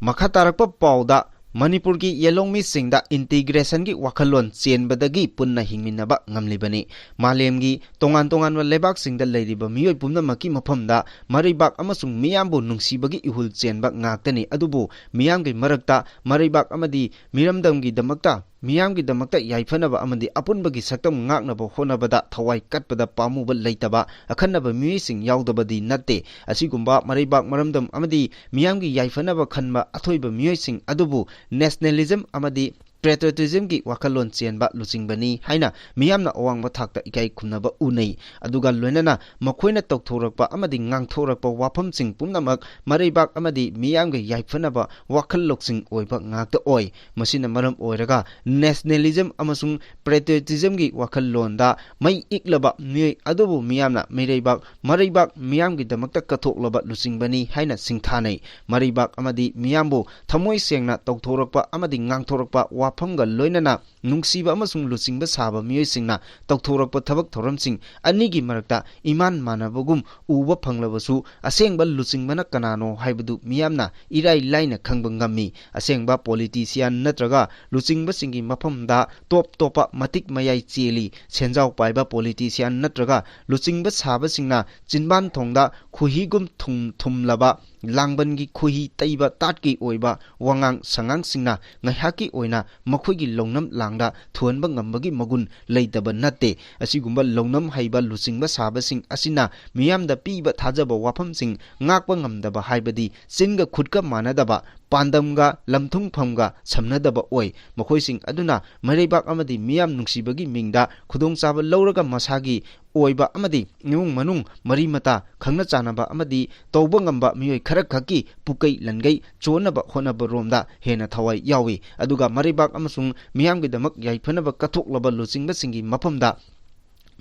ꯃꯈꯥ ꯇꯥꯔꯛꯄ ꯄꯥꯎꯗ ꯃꯅꯤꯄꯨꯔꯒꯤ ꯌꯦꯜꯍꯧꯃꯤꯁꯤꯡꯗ ꯏꯟꯇꯤꯒ꯭ꯔꯦꯁꯟꯒꯤ ꯋꯥꯈꯜꯂꯣꯟ ꯆꯦꯟꯕꯗꯒꯤ ꯄꯨꯟꯅ ꯍꯤꯡꯃꯤꯟꯅꯕ ꯉꯝꯂꯤꯕꯅꯤ꯫ ꯃꯥꯂꯦꯝꯒꯤ ꯇꯣꯉꯥꯟ ꯇꯣꯉꯥꯟꯕ ꯂꯩꯕꯥꯛꯁꯤꯡꯗ ꯂꯩꯔꯤꯕ ꯃꯤꯑꯣꯏ ꯄꯨꯝꯅꯃꯛꯀꯤ ꯃꯐꯝꯗ ꯃꯔꯩꯕꯥꯛ ꯑꯃꯁꯨꯡ ꯃꯤꯌꯥꯝꯕꯨ ꯅꯨꯡꯁꯤꯕꯒꯤ ꯏꯍꯨꯜ ꯆꯦꯟꯕ ꯉꯥꯛꯇꯅꯤ꯫ ꯑꯗꯨꯕꯨ ꯃꯤꯌꯥꯝꯒꯤ ꯃꯔꯛꯇ ꯃꯔꯩꯕꯥꯛ ꯑꯃꯗꯤ ꯃꯤꯔꯝꯗꯝꯒꯤꯗꯃꯛꯇ ꯃꯤꯌꯥꯝꯒꯤꯗꯃꯛꯇ ꯌꯥꯏꯐꯅꯕ ꯑꯃꯗꯤ ꯑꯄꯨꯟꯕꯒꯤ ꯁꯛꯇꯝ ꯉꯥꯛꯅꯕ ꯍꯣꯠꯅꯕꯗ ꯊꯋꯥꯏ ꯀꯠꯄꯗ ꯄꯥꯝꯃꯨꯕ ꯂꯩꯇꯕ ꯑꯈꯟꯅꯕ ꯃꯤꯑꯣꯏꯁꯤꯡ ꯌꯥꯎꯗꯕꯗꯤ ꯅꯠꯇꯦ꯫ ꯑꯁꯤꯒꯨꯝꯕ ꯃꯔꯩꯕꯥꯛ ꯃꯔꯝꯗꯝ ꯑꯃꯗꯤ ꯃꯤꯌꯥꯝꯒꯤ ꯌꯥꯏꯐꯅꯕ ꯈꯟꯕ ꯑꯊꯣꯏꯕ ꯃꯤꯑꯣꯏꯁꯤꯡ ꯑꯗꯨꯕꯨ nationalism ꯑꯃꯗꯤ patriotismꯒꯤ ꯋꯥꯈꯜꯂꯣꯟ ꯆꯦꯟꯕ ꯂꯨꯆꯤꯡꯕꯅꯤ ꯍꯥꯏꯅ ꯃꯤꯌꯥꯝꯅ ꯑꯋꯥꯡꯕ ꯊꯥꯛꯇ ꯏꯀꯥꯏ ꯈꯨꯝꯅꯕ ꯎꯅꯩ꯫ ꯑꯗꯨꯒ ꯂꯣꯏꯅꯅ ꯃꯈꯣꯏꯅ ꯇꯧꯊꯣꯔꯛꯄ ꯑꯃꯗꯤ ꯉꯥꯡꯊꯣꯔꯛꯄ ꯋꯥꯐꯝꯁꯤꯡ ꯄꯨꯝꯅꯃꯛ ꯃꯔꯩꯕꯥꯛ ꯑꯃꯗꯤ ꯃꯤꯌꯥꯝꯒꯤ ꯌꯥꯏꯐꯅꯕ ꯋꯥꯈꯜ ꯂꯧꯁꯤꯡ ꯑꯣꯏꯕ ꯉꯥꯛꯇ ꯑꯣꯏ꯫ ꯃꯁꯤꯅ ꯃꯔꯝ ꯑꯣꯏꯔꯒ nationalism ꯑꯃꯁꯨꯡ patriotismꯒꯤ ꯋꯥꯈꯜꯂꯣꯟꯗ ꯃꯩ ꯏꯛꯂꯕ ꯃꯤꯑꯣꯏ ꯑꯗꯨꯕꯨ ꯃꯤꯌꯥꯝꯅ ꯃꯤꯔꯩꯕꯥꯛ ꯃꯔꯩꯕꯥꯛ ꯃꯤꯌꯥꯝꯒꯤꯗꯃꯛꯇ ꯀꯠꯊꯣꯛꯂꯕ ꯂꯨꯆꯤꯡꯕꯅꯤ ꯍꯥꯏꯅ ꯁꯤꯡꯊꯥꯅꯩ꯫ ꯃꯔꯩꯕꯥꯛ ꯑꯃꯗꯤ ꯃꯤꯌꯥꯝꯕꯨ ꯊꯃꯣꯏ ꯁꯦꯡꯅ ꯇꯧꯊꯣꯔꯛꯄ ꯑꯃꯗꯤ ꯉꯥꯡꯊꯣꯔꯛꯄ ꯋꯥꯐꯝꯒ ꯂꯣꯏꯅꯅ ꯅꯨꯡꯁꯤꯕ ꯑꯃꯁꯨꯡ ꯂꯨꯆꯤꯡꯕ ꯁꯥꯕ ꯃꯤꯑꯣꯏꯁꯤꯡꯅ ꯇꯧꯊꯣꯔꯛꯄ ꯊꯕꯛ ꯊꯧꯔꯝꯁꯤꯡ ꯑꯅꯤꯒꯤ ꯃꯔꯛꯇ ꯏꯃꯥꯟ ꯃꯥꯟꯅꯕꯒꯨꯝ ꯎꯕ ꯐꯪꯂꯕꯁꯨ, ꯑꯁꯦꯡꯕ ꯂꯨꯆꯤꯡꯕꯅ ꯀꯅꯥꯅꯣ ꯍꯥꯏꯕꯗꯨ ꯃꯤꯌꯥꯝꯅ ꯏꯔꯥꯏ ꯂꯥꯏꯅ ꯈꯪꯕ ꯉꯝꯃꯤ꯫ ꯑꯁꯦꯡꯕ politician ꯅꯠꯇ꯭ꯔꯒ ꯂꯨꯆꯤꯡꯕꯁꯤꯡꯒꯤ ꯃꯐꯝꯗ ꯇꯣꯞ ꯇꯣꯞꯄ ꯃꯇꯤꯛ ꯃꯌꯥꯏ ꯆꯦꯜꯂꯤ꯫ ꯁꯦꯟꯖꯥꯎ ꯄꯥꯏꯕ politician ꯅꯠꯇ꯭ꯔꯒ ꯂꯨꯆꯤꯡꯕ ꯁꯥꯕꯁꯤꯡꯅ ꯆꯤꯟꯕꯥꯟ ꯊꯣꯡꯗ ꯈꯨꯍꯤꯒꯨꯝ ꯊꯨꯝ ꯊꯨꯝꯂꯕ ꯂꯥꯡꯕꯟꯒꯤ ꯈꯨꯍꯤ ꯇꯩꯕ ꯇꯥꯠꯀꯤ ꯑꯣꯏꯕ ꯋꯥꯉꯥꯡ ꯁꯉꯥꯡꯁꯤꯡꯅ ꯉꯥꯏꯍꯥꯛꯀꯤ ꯑꯣꯏꯅ ꯃꯈꯣꯏꯒꯤ ꯂꯧꯅꯝ ꯂꯥꯡꯗ ꯊꯨꯍꯟꯕ ꯉꯝꯕꯒꯤ ꯃꯒꯨꯟ ꯂꯩꯇꯕ ꯅꯠꯇꯦ꯫ ꯑꯁꯤꯒꯨꯝꯕ ꯂꯧꯅꯝ ꯍꯩꯕ ꯂꯨꯆꯤꯡꯕ ꯁꯥꯕꯁꯤꯡ ꯑꯁꯤꯅ ꯃꯤꯌꯥꯝꯗ ꯄꯤꯕ ꯊꯥꯖꯕ ꯋꯥꯐꯝꯁꯤꯡ ꯉꯥꯛꯄ ꯉꯝꯗꯕ ꯍꯥꯏꯕꯗꯤ ꯆꯤꯟꯒ ꯈꯨꯠꯀ ꯃꯥꯟꯅꯗꯕ, ꯄꯥꯟꯗꯝꯒ ꯂꯝꯊꯨꯡꯐꯝꯒ ꯁꯝꯅꯗꯕ ꯑꯣꯏ꯫ ꯃꯈꯣꯏꯁꯤꯡ ꯑꯗꯨꯅ ꯃꯔꯩꯕꯥꯛ ꯑꯃꯗꯤ ꯃꯤꯌꯥꯝ ꯅꯨꯡꯁꯤꯕꯒꯤ ꯃꯤꯡꯗ ꯈꯨꯗꯣꯡꯆꯥꯕ ꯂꯧꯔꯒ ꯃꯁꯥꯒꯤ ꯑꯣꯏꯕ ꯑꯃꯗꯤ ꯏꯃꯨꯡ ꯃꯅꯨꯡ ꯃꯔꯤ ꯃꯇꯥ ꯈꯪꯅ ꯆꯥꯟꯅꯕ ꯑꯃꯗꯤ ꯇꯧꯕ ꯉꯝꯕ ꯃꯤꯑꯣꯏ ꯈꯔꯈꯛꯀꯤ ꯄꯨꯀꯩ ꯂꯟꯒꯩ ꯆꯣꯟꯅꯕ ꯍꯣꯠꯅꯕꯔꯣꯝꯗ ꯍꯦꯟꯅ ꯊꯋꯥꯏ ꯌꯥꯎꯏ꯫ ꯑꯗꯨꯒ ꯃꯔꯩꯕꯥꯛ ꯑꯃꯁꯨꯡ ꯃꯤꯌꯥꯝꯒꯤꯗꯃꯛ ꯌꯥꯏꯐꯅꯕ ꯀꯠꯊꯣꯛꯂꯕ ꯂꯨꯆꯤꯡꯕꯁꯤꯡꯒꯤ ꯃꯐꯝꯗ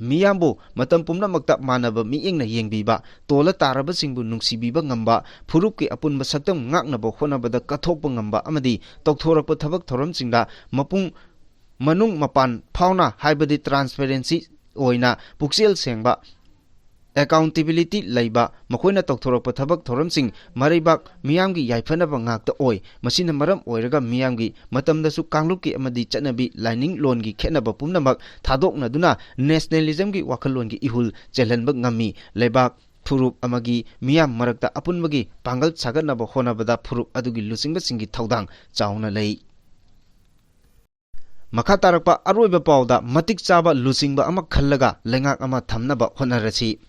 ꯃꯤꯌꯥꯝꯕꯨ ꯃꯇꯝ ꯄꯨꯝꯅꯃꯛꯇ ꯃꯥꯟꯅꯕ ꯃꯤꯠꯌꯦꯡꯅ ꯌꯦꯡꯕꯤꯕ, ꯇꯣꯜꯂ ꯇꯥꯔꯕꯁꯤꯡꯕꯨ ꯅꯨꯡꯁꯤꯕꯤꯕ ꯉꯝꯕ, ꯐꯨꯔꯨꯞꯀꯤ ꯑꯄꯨꯟꯕ ꯁꯛꯇꯝ ꯉꯥꯛꯅꯕ ꯍꯣꯠꯅꯕꯗ ꯀꯠꯊꯣꯛꯄ ꯉꯝꯕ ꯑꯃꯗꯤ ꯇꯧꯊꯣꯔꯛꯄ ꯊꯕꯛ ꯊꯧꯔꯝꯁꯤꯡꯗ ꯃꯄꯨꯡ ꯃꯅꯨꯡ ꯃꯄꯥꯟ ꯐꯥꯎꯅ ꯍꯥꯏꯕꯗꯤ transparency ꯑꯣꯏꯅ ꯄꯨꯛꯆꯦꯜ ꯁꯦꯡꯕ, accountability ꯂꯩꯕ, ꯃꯈꯣꯏꯅ ꯇꯧꯊꯣꯔꯛꯄ ꯊꯕꯛ ꯊꯧꯔꯝꯁꯤꯡ ꯃꯔꯩꯕꯥꯛ ꯃꯤꯌꯥꯝꯒꯤ ꯌꯥꯏꯐꯅꯕ ꯉꯥꯛꯇ ꯑꯣꯏ꯫ ꯃꯁꯤꯅ ꯃꯔꯝ ꯑꯣꯏꯔꯒ ꯃꯤꯌꯥꯝꯒꯤ ꯃꯇꯝꯗꯁꯨ ꯀꯥꯡꯂꯨꯞꯀꯤ ꯑꯃꯗꯤ ꯆꯠꯅꯕꯤ ꯂꯥꯏꯅꯤꯡꯂꯣꯟꯒꯤ ꯈꯦꯠꯅꯕ ꯄꯨꯝꯅꯃꯛ ꯊꯥꯗꯣꯛꯅꯗꯨꯅ nationalismꯒꯤ ꯋꯥꯈꯜꯂꯣꯟꯒꯤ ꯏꯍꯨꯜ ꯆꯦꯜꯍꯟꯕ ꯉꯝꯃꯤ꯫ ꯂꯩꯕꯥꯛ ꯐꯨꯔꯨꯞ ꯑꯃꯒꯤ ꯃꯤꯌꯥꯝ ꯃꯔꯛꯇ ꯑꯄꯨꯟꯕꯒꯤ ꯄꯥꯡꯒꯜ ꯁꯥꯒꯠꯅꯕ ꯍꯣꯠꯅꯕꯗ ꯐꯨꯔꯨꯞ ꯑꯗꯨꯒꯤ ꯂꯨꯆꯤꯡꯕꯁꯤꯡꯒꯤ ꯊꯧꯗꯥꯡ ꯆꯥꯎꯅ ꯂꯩ꯫ ꯃꯈꯥ ꯇꯥꯔꯛꯄ ꯑꯔꯣꯏꯕ ꯄꯥꯎꯗ ꯃꯇꯤꯛ ꯆꯥꯕ ꯂꯨꯆꯤꯡꯕ ꯑꯃ ꯈꯜꯂꯒ ꯂꯩꯉꯥꯛ ꯑꯃ ꯊꯝꯅꯕ ꯍꯣꯠꯅꯔꯁꯤ꯫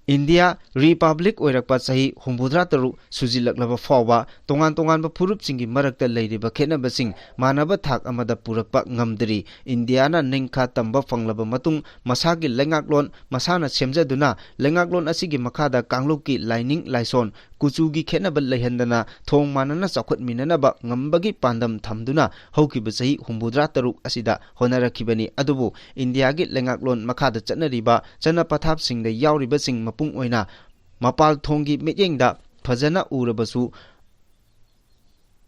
ꯏꯟꯗꯤꯌꯥ ꯔꯤꯄꯕ꯭ꯂꯤꯛ ꯑꯣꯏꯔꯛꯄ ꯆꯍꯤ ꯍꯨꯝꯐꯨꯇꯔꯥ ꯇꯔꯨꯛ ꯁꯨꯖꯤꯜꯂꯛꯂꯕ ꯐꯥꯎꯕ ꯇꯣꯉꯥꯟ ꯇꯣꯉꯥꯟꯕ ꯐꯨꯔꯨꯞꯁꯤꯡꯒꯤ ꯃꯔꯛꯇ ꯂꯩꯔꯤꯕ ꯈꯦꯠꯅꯕꯁꯤꯡ ꯃꯥꯟꯅꯕ ꯊꯥꯛ ꯑꯃꯗ ꯄꯨꯔꯛꯄ ꯉꯝꯗ꯭ꯔꯤ꯫ ꯏꯟꯗꯤꯌꯥꯅ ꯅꯤꯡꯈꯥ ꯇꯝꯕ ꯐꯪꯂꯕ ꯃꯇꯨꯡ ꯃꯁꯥꯒꯤ ꯂꯩꯉꯥꯛꯂꯣꯟ ꯃꯁꯥꯅ ꯁꯦꯝꯖꯗꯨꯅ ꯂꯩꯉꯥꯛꯂꯣꯟ ꯑꯁꯤꯒꯤ ꯃꯈꯥꯗ ꯀꯥꯡꯂꯨꯞꯀꯤ ꯂꯥꯏꯅꯤꯡ ꯂꯥꯏꯁꯣꯟ, ꯀꯨꯆꯨꯒꯤ ꯈꯦꯠꯅꯕ ꯂꯩꯍꯟꯗꯅ ꯊꯣꯡ ꯃꯥꯟꯅꯅ ꯆꯥꯎꯈꯠꯃꯤꯟꯅꯅꯕ ꯉꯝꯕꯒꯤ ꯄꯥꯟꯗꯝ ꯊꯝꯗꯨꯅ ꯍꯧꯈꯤꯕ ꯆꯍꯤ ꯍꯨꯝꯐꯨꯇꯔꯥ ꯇꯔꯨꯛ ꯑꯁꯤꯗ ꯍꯣꯠꯅꯔꯛꯈꯤꯕꯅꯤ꯫ ꯑꯗꯨꯕꯨ ꯏꯟꯗꯤꯌꯥꯒꯤ ꯂꯩꯉꯥꯛꯂꯣꯟ ꯃꯈꯥꯗ ꯆꯠꯅꯔꯤꯕ ꯆꯠꯅ ꯄꯊꯥꯞꯁꯤꯡꯗ ꯌꯥꯎꯔꯤꯕꯁꯤꯡ ꯃꯄꯨꯡ ꯑꯣꯏꯅ ꯃꯄꯥꯜ ꯊꯣꯡꯒꯤ ꯃꯤꯠꯌꯦꯡꯗ ꯐꯖꯅ ꯎꯔꯕꯁꯨ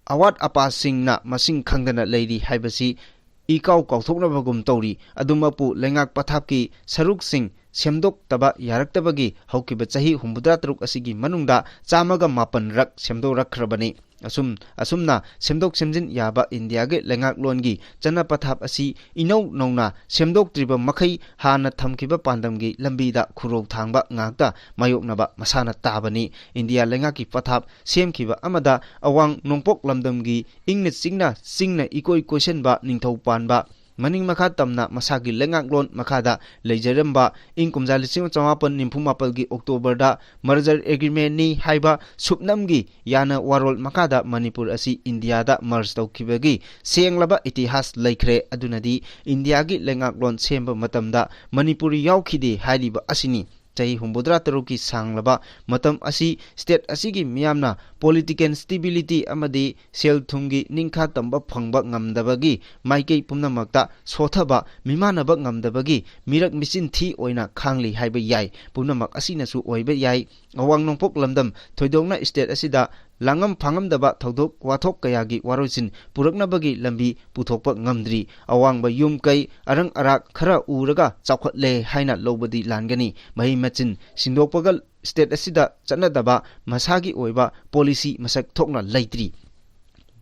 ꯑꯋꯥꯠ ꯑꯄꯥꯁꯤꯡꯅ ꯃꯁꯤꯡ ꯈꯪꯗꯅ ꯂꯩꯔꯤ ꯍꯥꯏꯕꯁꯤ ꯏꯀꯥꯎ ꯀꯥꯎꯊꯣꯛꯅꯕꯒꯨꯝ ꯇꯧꯔꯤ꯫ ꯑꯗꯨꯃꯛꯄꯨ ꯂꯩꯉꯥꯛ ꯄꯊꯥꯞꯀꯤ ꯁꯔꯨꯛꯁꯤꯡ ꯁꯦꯝꯗꯣꯛꯇꯕ ꯌꯥꯔꯛꯇꯕꯒꯤ ꯍꯧꯈꯤꯕ ꯆꯍꯤ ꯍꯨꯝꯐꯨꯇꯔꯥ ꯇꯔꯨꯛ ꯑꯁꯤꯒꯤ ꯃꯅꯨꯡꯗ ꯆꯥꯝꯃꯒ ꯃꯥꯄꯟ ꯔꯛ ꯁꯦꯝꯗꯣꯔꯛꯈ꯭ꯔꯕꯅꯤ꯫ ꯑꯁꯨꯝ, ꯑꯁꯨꯝꯅ ꯁꯦꯝꯗꯣꯛ ꯁꯦꯝꯖꯤꯟ ꯌꯥꯕ ꯏꯟꯗꯤꯌꯥꯒꯤ ꯂꯩꯉꯥꯛꯂꯣꯟꯒꯤ ꯆꯠꯅ ꯄꯊꯥꯞ ꯑꯁꯤ ꯏꯅꯧ ꯅꯧꯅ ꯁꯦꯝꯗꯣꯛꯇ꯭ꯔꯤꯕ ꯃꯈꯩ ꯍꯥꯟꯅ ꯊꯝꯈꯤꯕ ꯄꯥꯟꯗꯝꯒꯤ ꯂꯝꯕꯤꯗ ꯈꯨꯔꯧ ꯊꯥꯡꯕ ꯉꯥꯛꯇ ꯃꯥꯌꯣꯛꯅꯕ ꯃꯁꯥꯅ ꯇꯥꯕꯅꯤ꯫ ꯏꯟꯗꯤꯌꯥ ꯂꯩꯉꯥꯛꯀꯤ ꯄꯊꯥꯞ ꯁꯦꯝꯈꯤꯕ ꯑꯃꯗ ꯑꯋꯥꯡ ꯅꯣꯡꯄꯣꯛ ꯂꯝꯗꯝꯒꯤ ꯏꯪꯅ ꯆꯤꯛꯅ ꯆꯤꯡꯅ ꯏꯀꯣꯏ ꯀꯣꯏꯁꯟꯕ ꯅꯤꯡꯊꯧ ꯄꯥꯟꯕ ꯃꯅꯤꯡ ꯃꯈꯥ ꯇꯝꯅ ꯃꯁꯥꯒꯤ ꯂꯩꯉꯥꯛꯂꯣꯟ ꯃꯈꯥꯗ ꯂꯩꯖꯔꯝꯕ ꯏꯪ ꯀꯨꯝꯖꯥ ꯂꯤꯁꯤꯡ ꯑꯃ ꯆꯃꯥꯄꯟ ꯅꯤꯐꯨ ꯃꯥꯄꯜꯒꯤ ꯑꯣꯛꯇꯣꯕꯔꯗ merger agreement ꯅꯤ ꯍꯥꯏꯕ ꯁꯨꯞꯅꯝꯒꯤ ꯌꯥꯅ ꯋꯥꯔꯣꯜ ꯃꯈꯥꯗ ꯃꯅꯤꯄꯨꯔ ꯑꯁꯤ ꯏꯟꯗꯤꯌꯥꯗ merge ꯇꯧꯈꯤꯕꯒꯤ ꯁꯦꯡꯂꯕ ꯏꯇꯤꯍꯥꯁ ꯂꯩꯈ꯭ꯔꯦ꯫ ꯑꯗꯨꯅꯗꯤ ꯏꯟꯗꯤꯌꯥꯒꯤ ꯂꯩꯉꯥꯛꯂꯣꯟ ꯁꯦꯝꯕ ꯃꯇꯝꯗ ꯃꯅꯤꯄꯨꯔ ꯌꯥꯎꯈꯤꯗꯦ ꯍꯥꯏꯔꯤꯕ ꯑꯁꯤꯅꯤ꯫ ꯆꯍꯤ ꯍꯨꯝꯐꯨꯇꯔꯥ ꯇꯔꯨꯛꯀꯤ ꯁꯥꯡꯂꯕ ꯃꯇꯝ ꯑꯁꯤ state ꯑꯁꯤꯒꯤ ꯃꯤꯌꯥꯝꯅ political stability ꯑꯃꯗꯤ ꯁꯦꯜ ꯊꯨꯝꯒꯤ ꯅꯤꯡꯈꯥ ꯇꯝꯕ ꯐꯪꯕ ꯉꯝꯗꯕꯒꯤ ꯃꯥꯏꯀꯩ ꯄꯨꯝꯅꯃꯛꯇ ꯁꯣꯊꯕ ꯃꯤꯃꯥꯟꯅꯕ ꯉꯝꯗꯕꯒꯤ ꯃꯤꯔꯛ ꯃꯤꯆꯤꯟ ꯊꯤ ꯑꯣꯏꯅ ꯈꯥꯡꯂꯤ ꯍꯥꯏꯕ ꯌꯥꯏ꯫ ꯄꯨꯝꯅꯃꯛ ꯑꯁꯤꯅꯁꯨ ꯑꯣꯏꯕ ꯌꯥꯏ꯫ ꯑꯋꯥꯡ ꯅꯣꯡꯄꯣꯛ ꯂꯝꯗꯝ ꯊꯣꯏꯗꯣꯛꯅ state ꯑꯁꯤꯗ ꯂꯥꯡꯉꯝ ꯐꯥꯡꯉꯝꯗꯕ ꯊꯧꯗꯣꯛ ꯋꯥꯊꯣꯛ ꯀꯌꯥꯒꯤ ꯋꯥꯔꯣꯏꯁꯤꯟ ꯄꯨꯔꯛꯅꯕꯒꯤ ꯂꯝꯕꯤ ꯄꯨꯊꯣꯛꯄ ꯉꯝꯗ꯭ꯔꯤ꯫ ꯑꯋꯥꯡꯕ ꯌꯨꯝ ꯀꯩ ꯑꯔꯪ ꯑꯔꯥꯛ ꯈꯔ ꯎꯔꯒ ꯆꯥꯎꯈꯠꯂꯦ ꯍꯥꯏꯅ ꯂꯧꯕꯗꯤ ꯂꯥꯟꯒꯅꯤ꯫ ꯃꯍꯩ ꯃꯆꯤꯟ ꯁꯤꯟꯗꯣꯛꯄꯒ state ꯑꯁꯤꯗ ꯆꯠꯅꯗꯕ ꯃꯁꯥꯒꯤ ꯑꯣꯏꯕ policy ꯃꯁꯛ ꯊꯣꯛꯅ ꯂꯩꯇ꯭ꯔꯤ꯫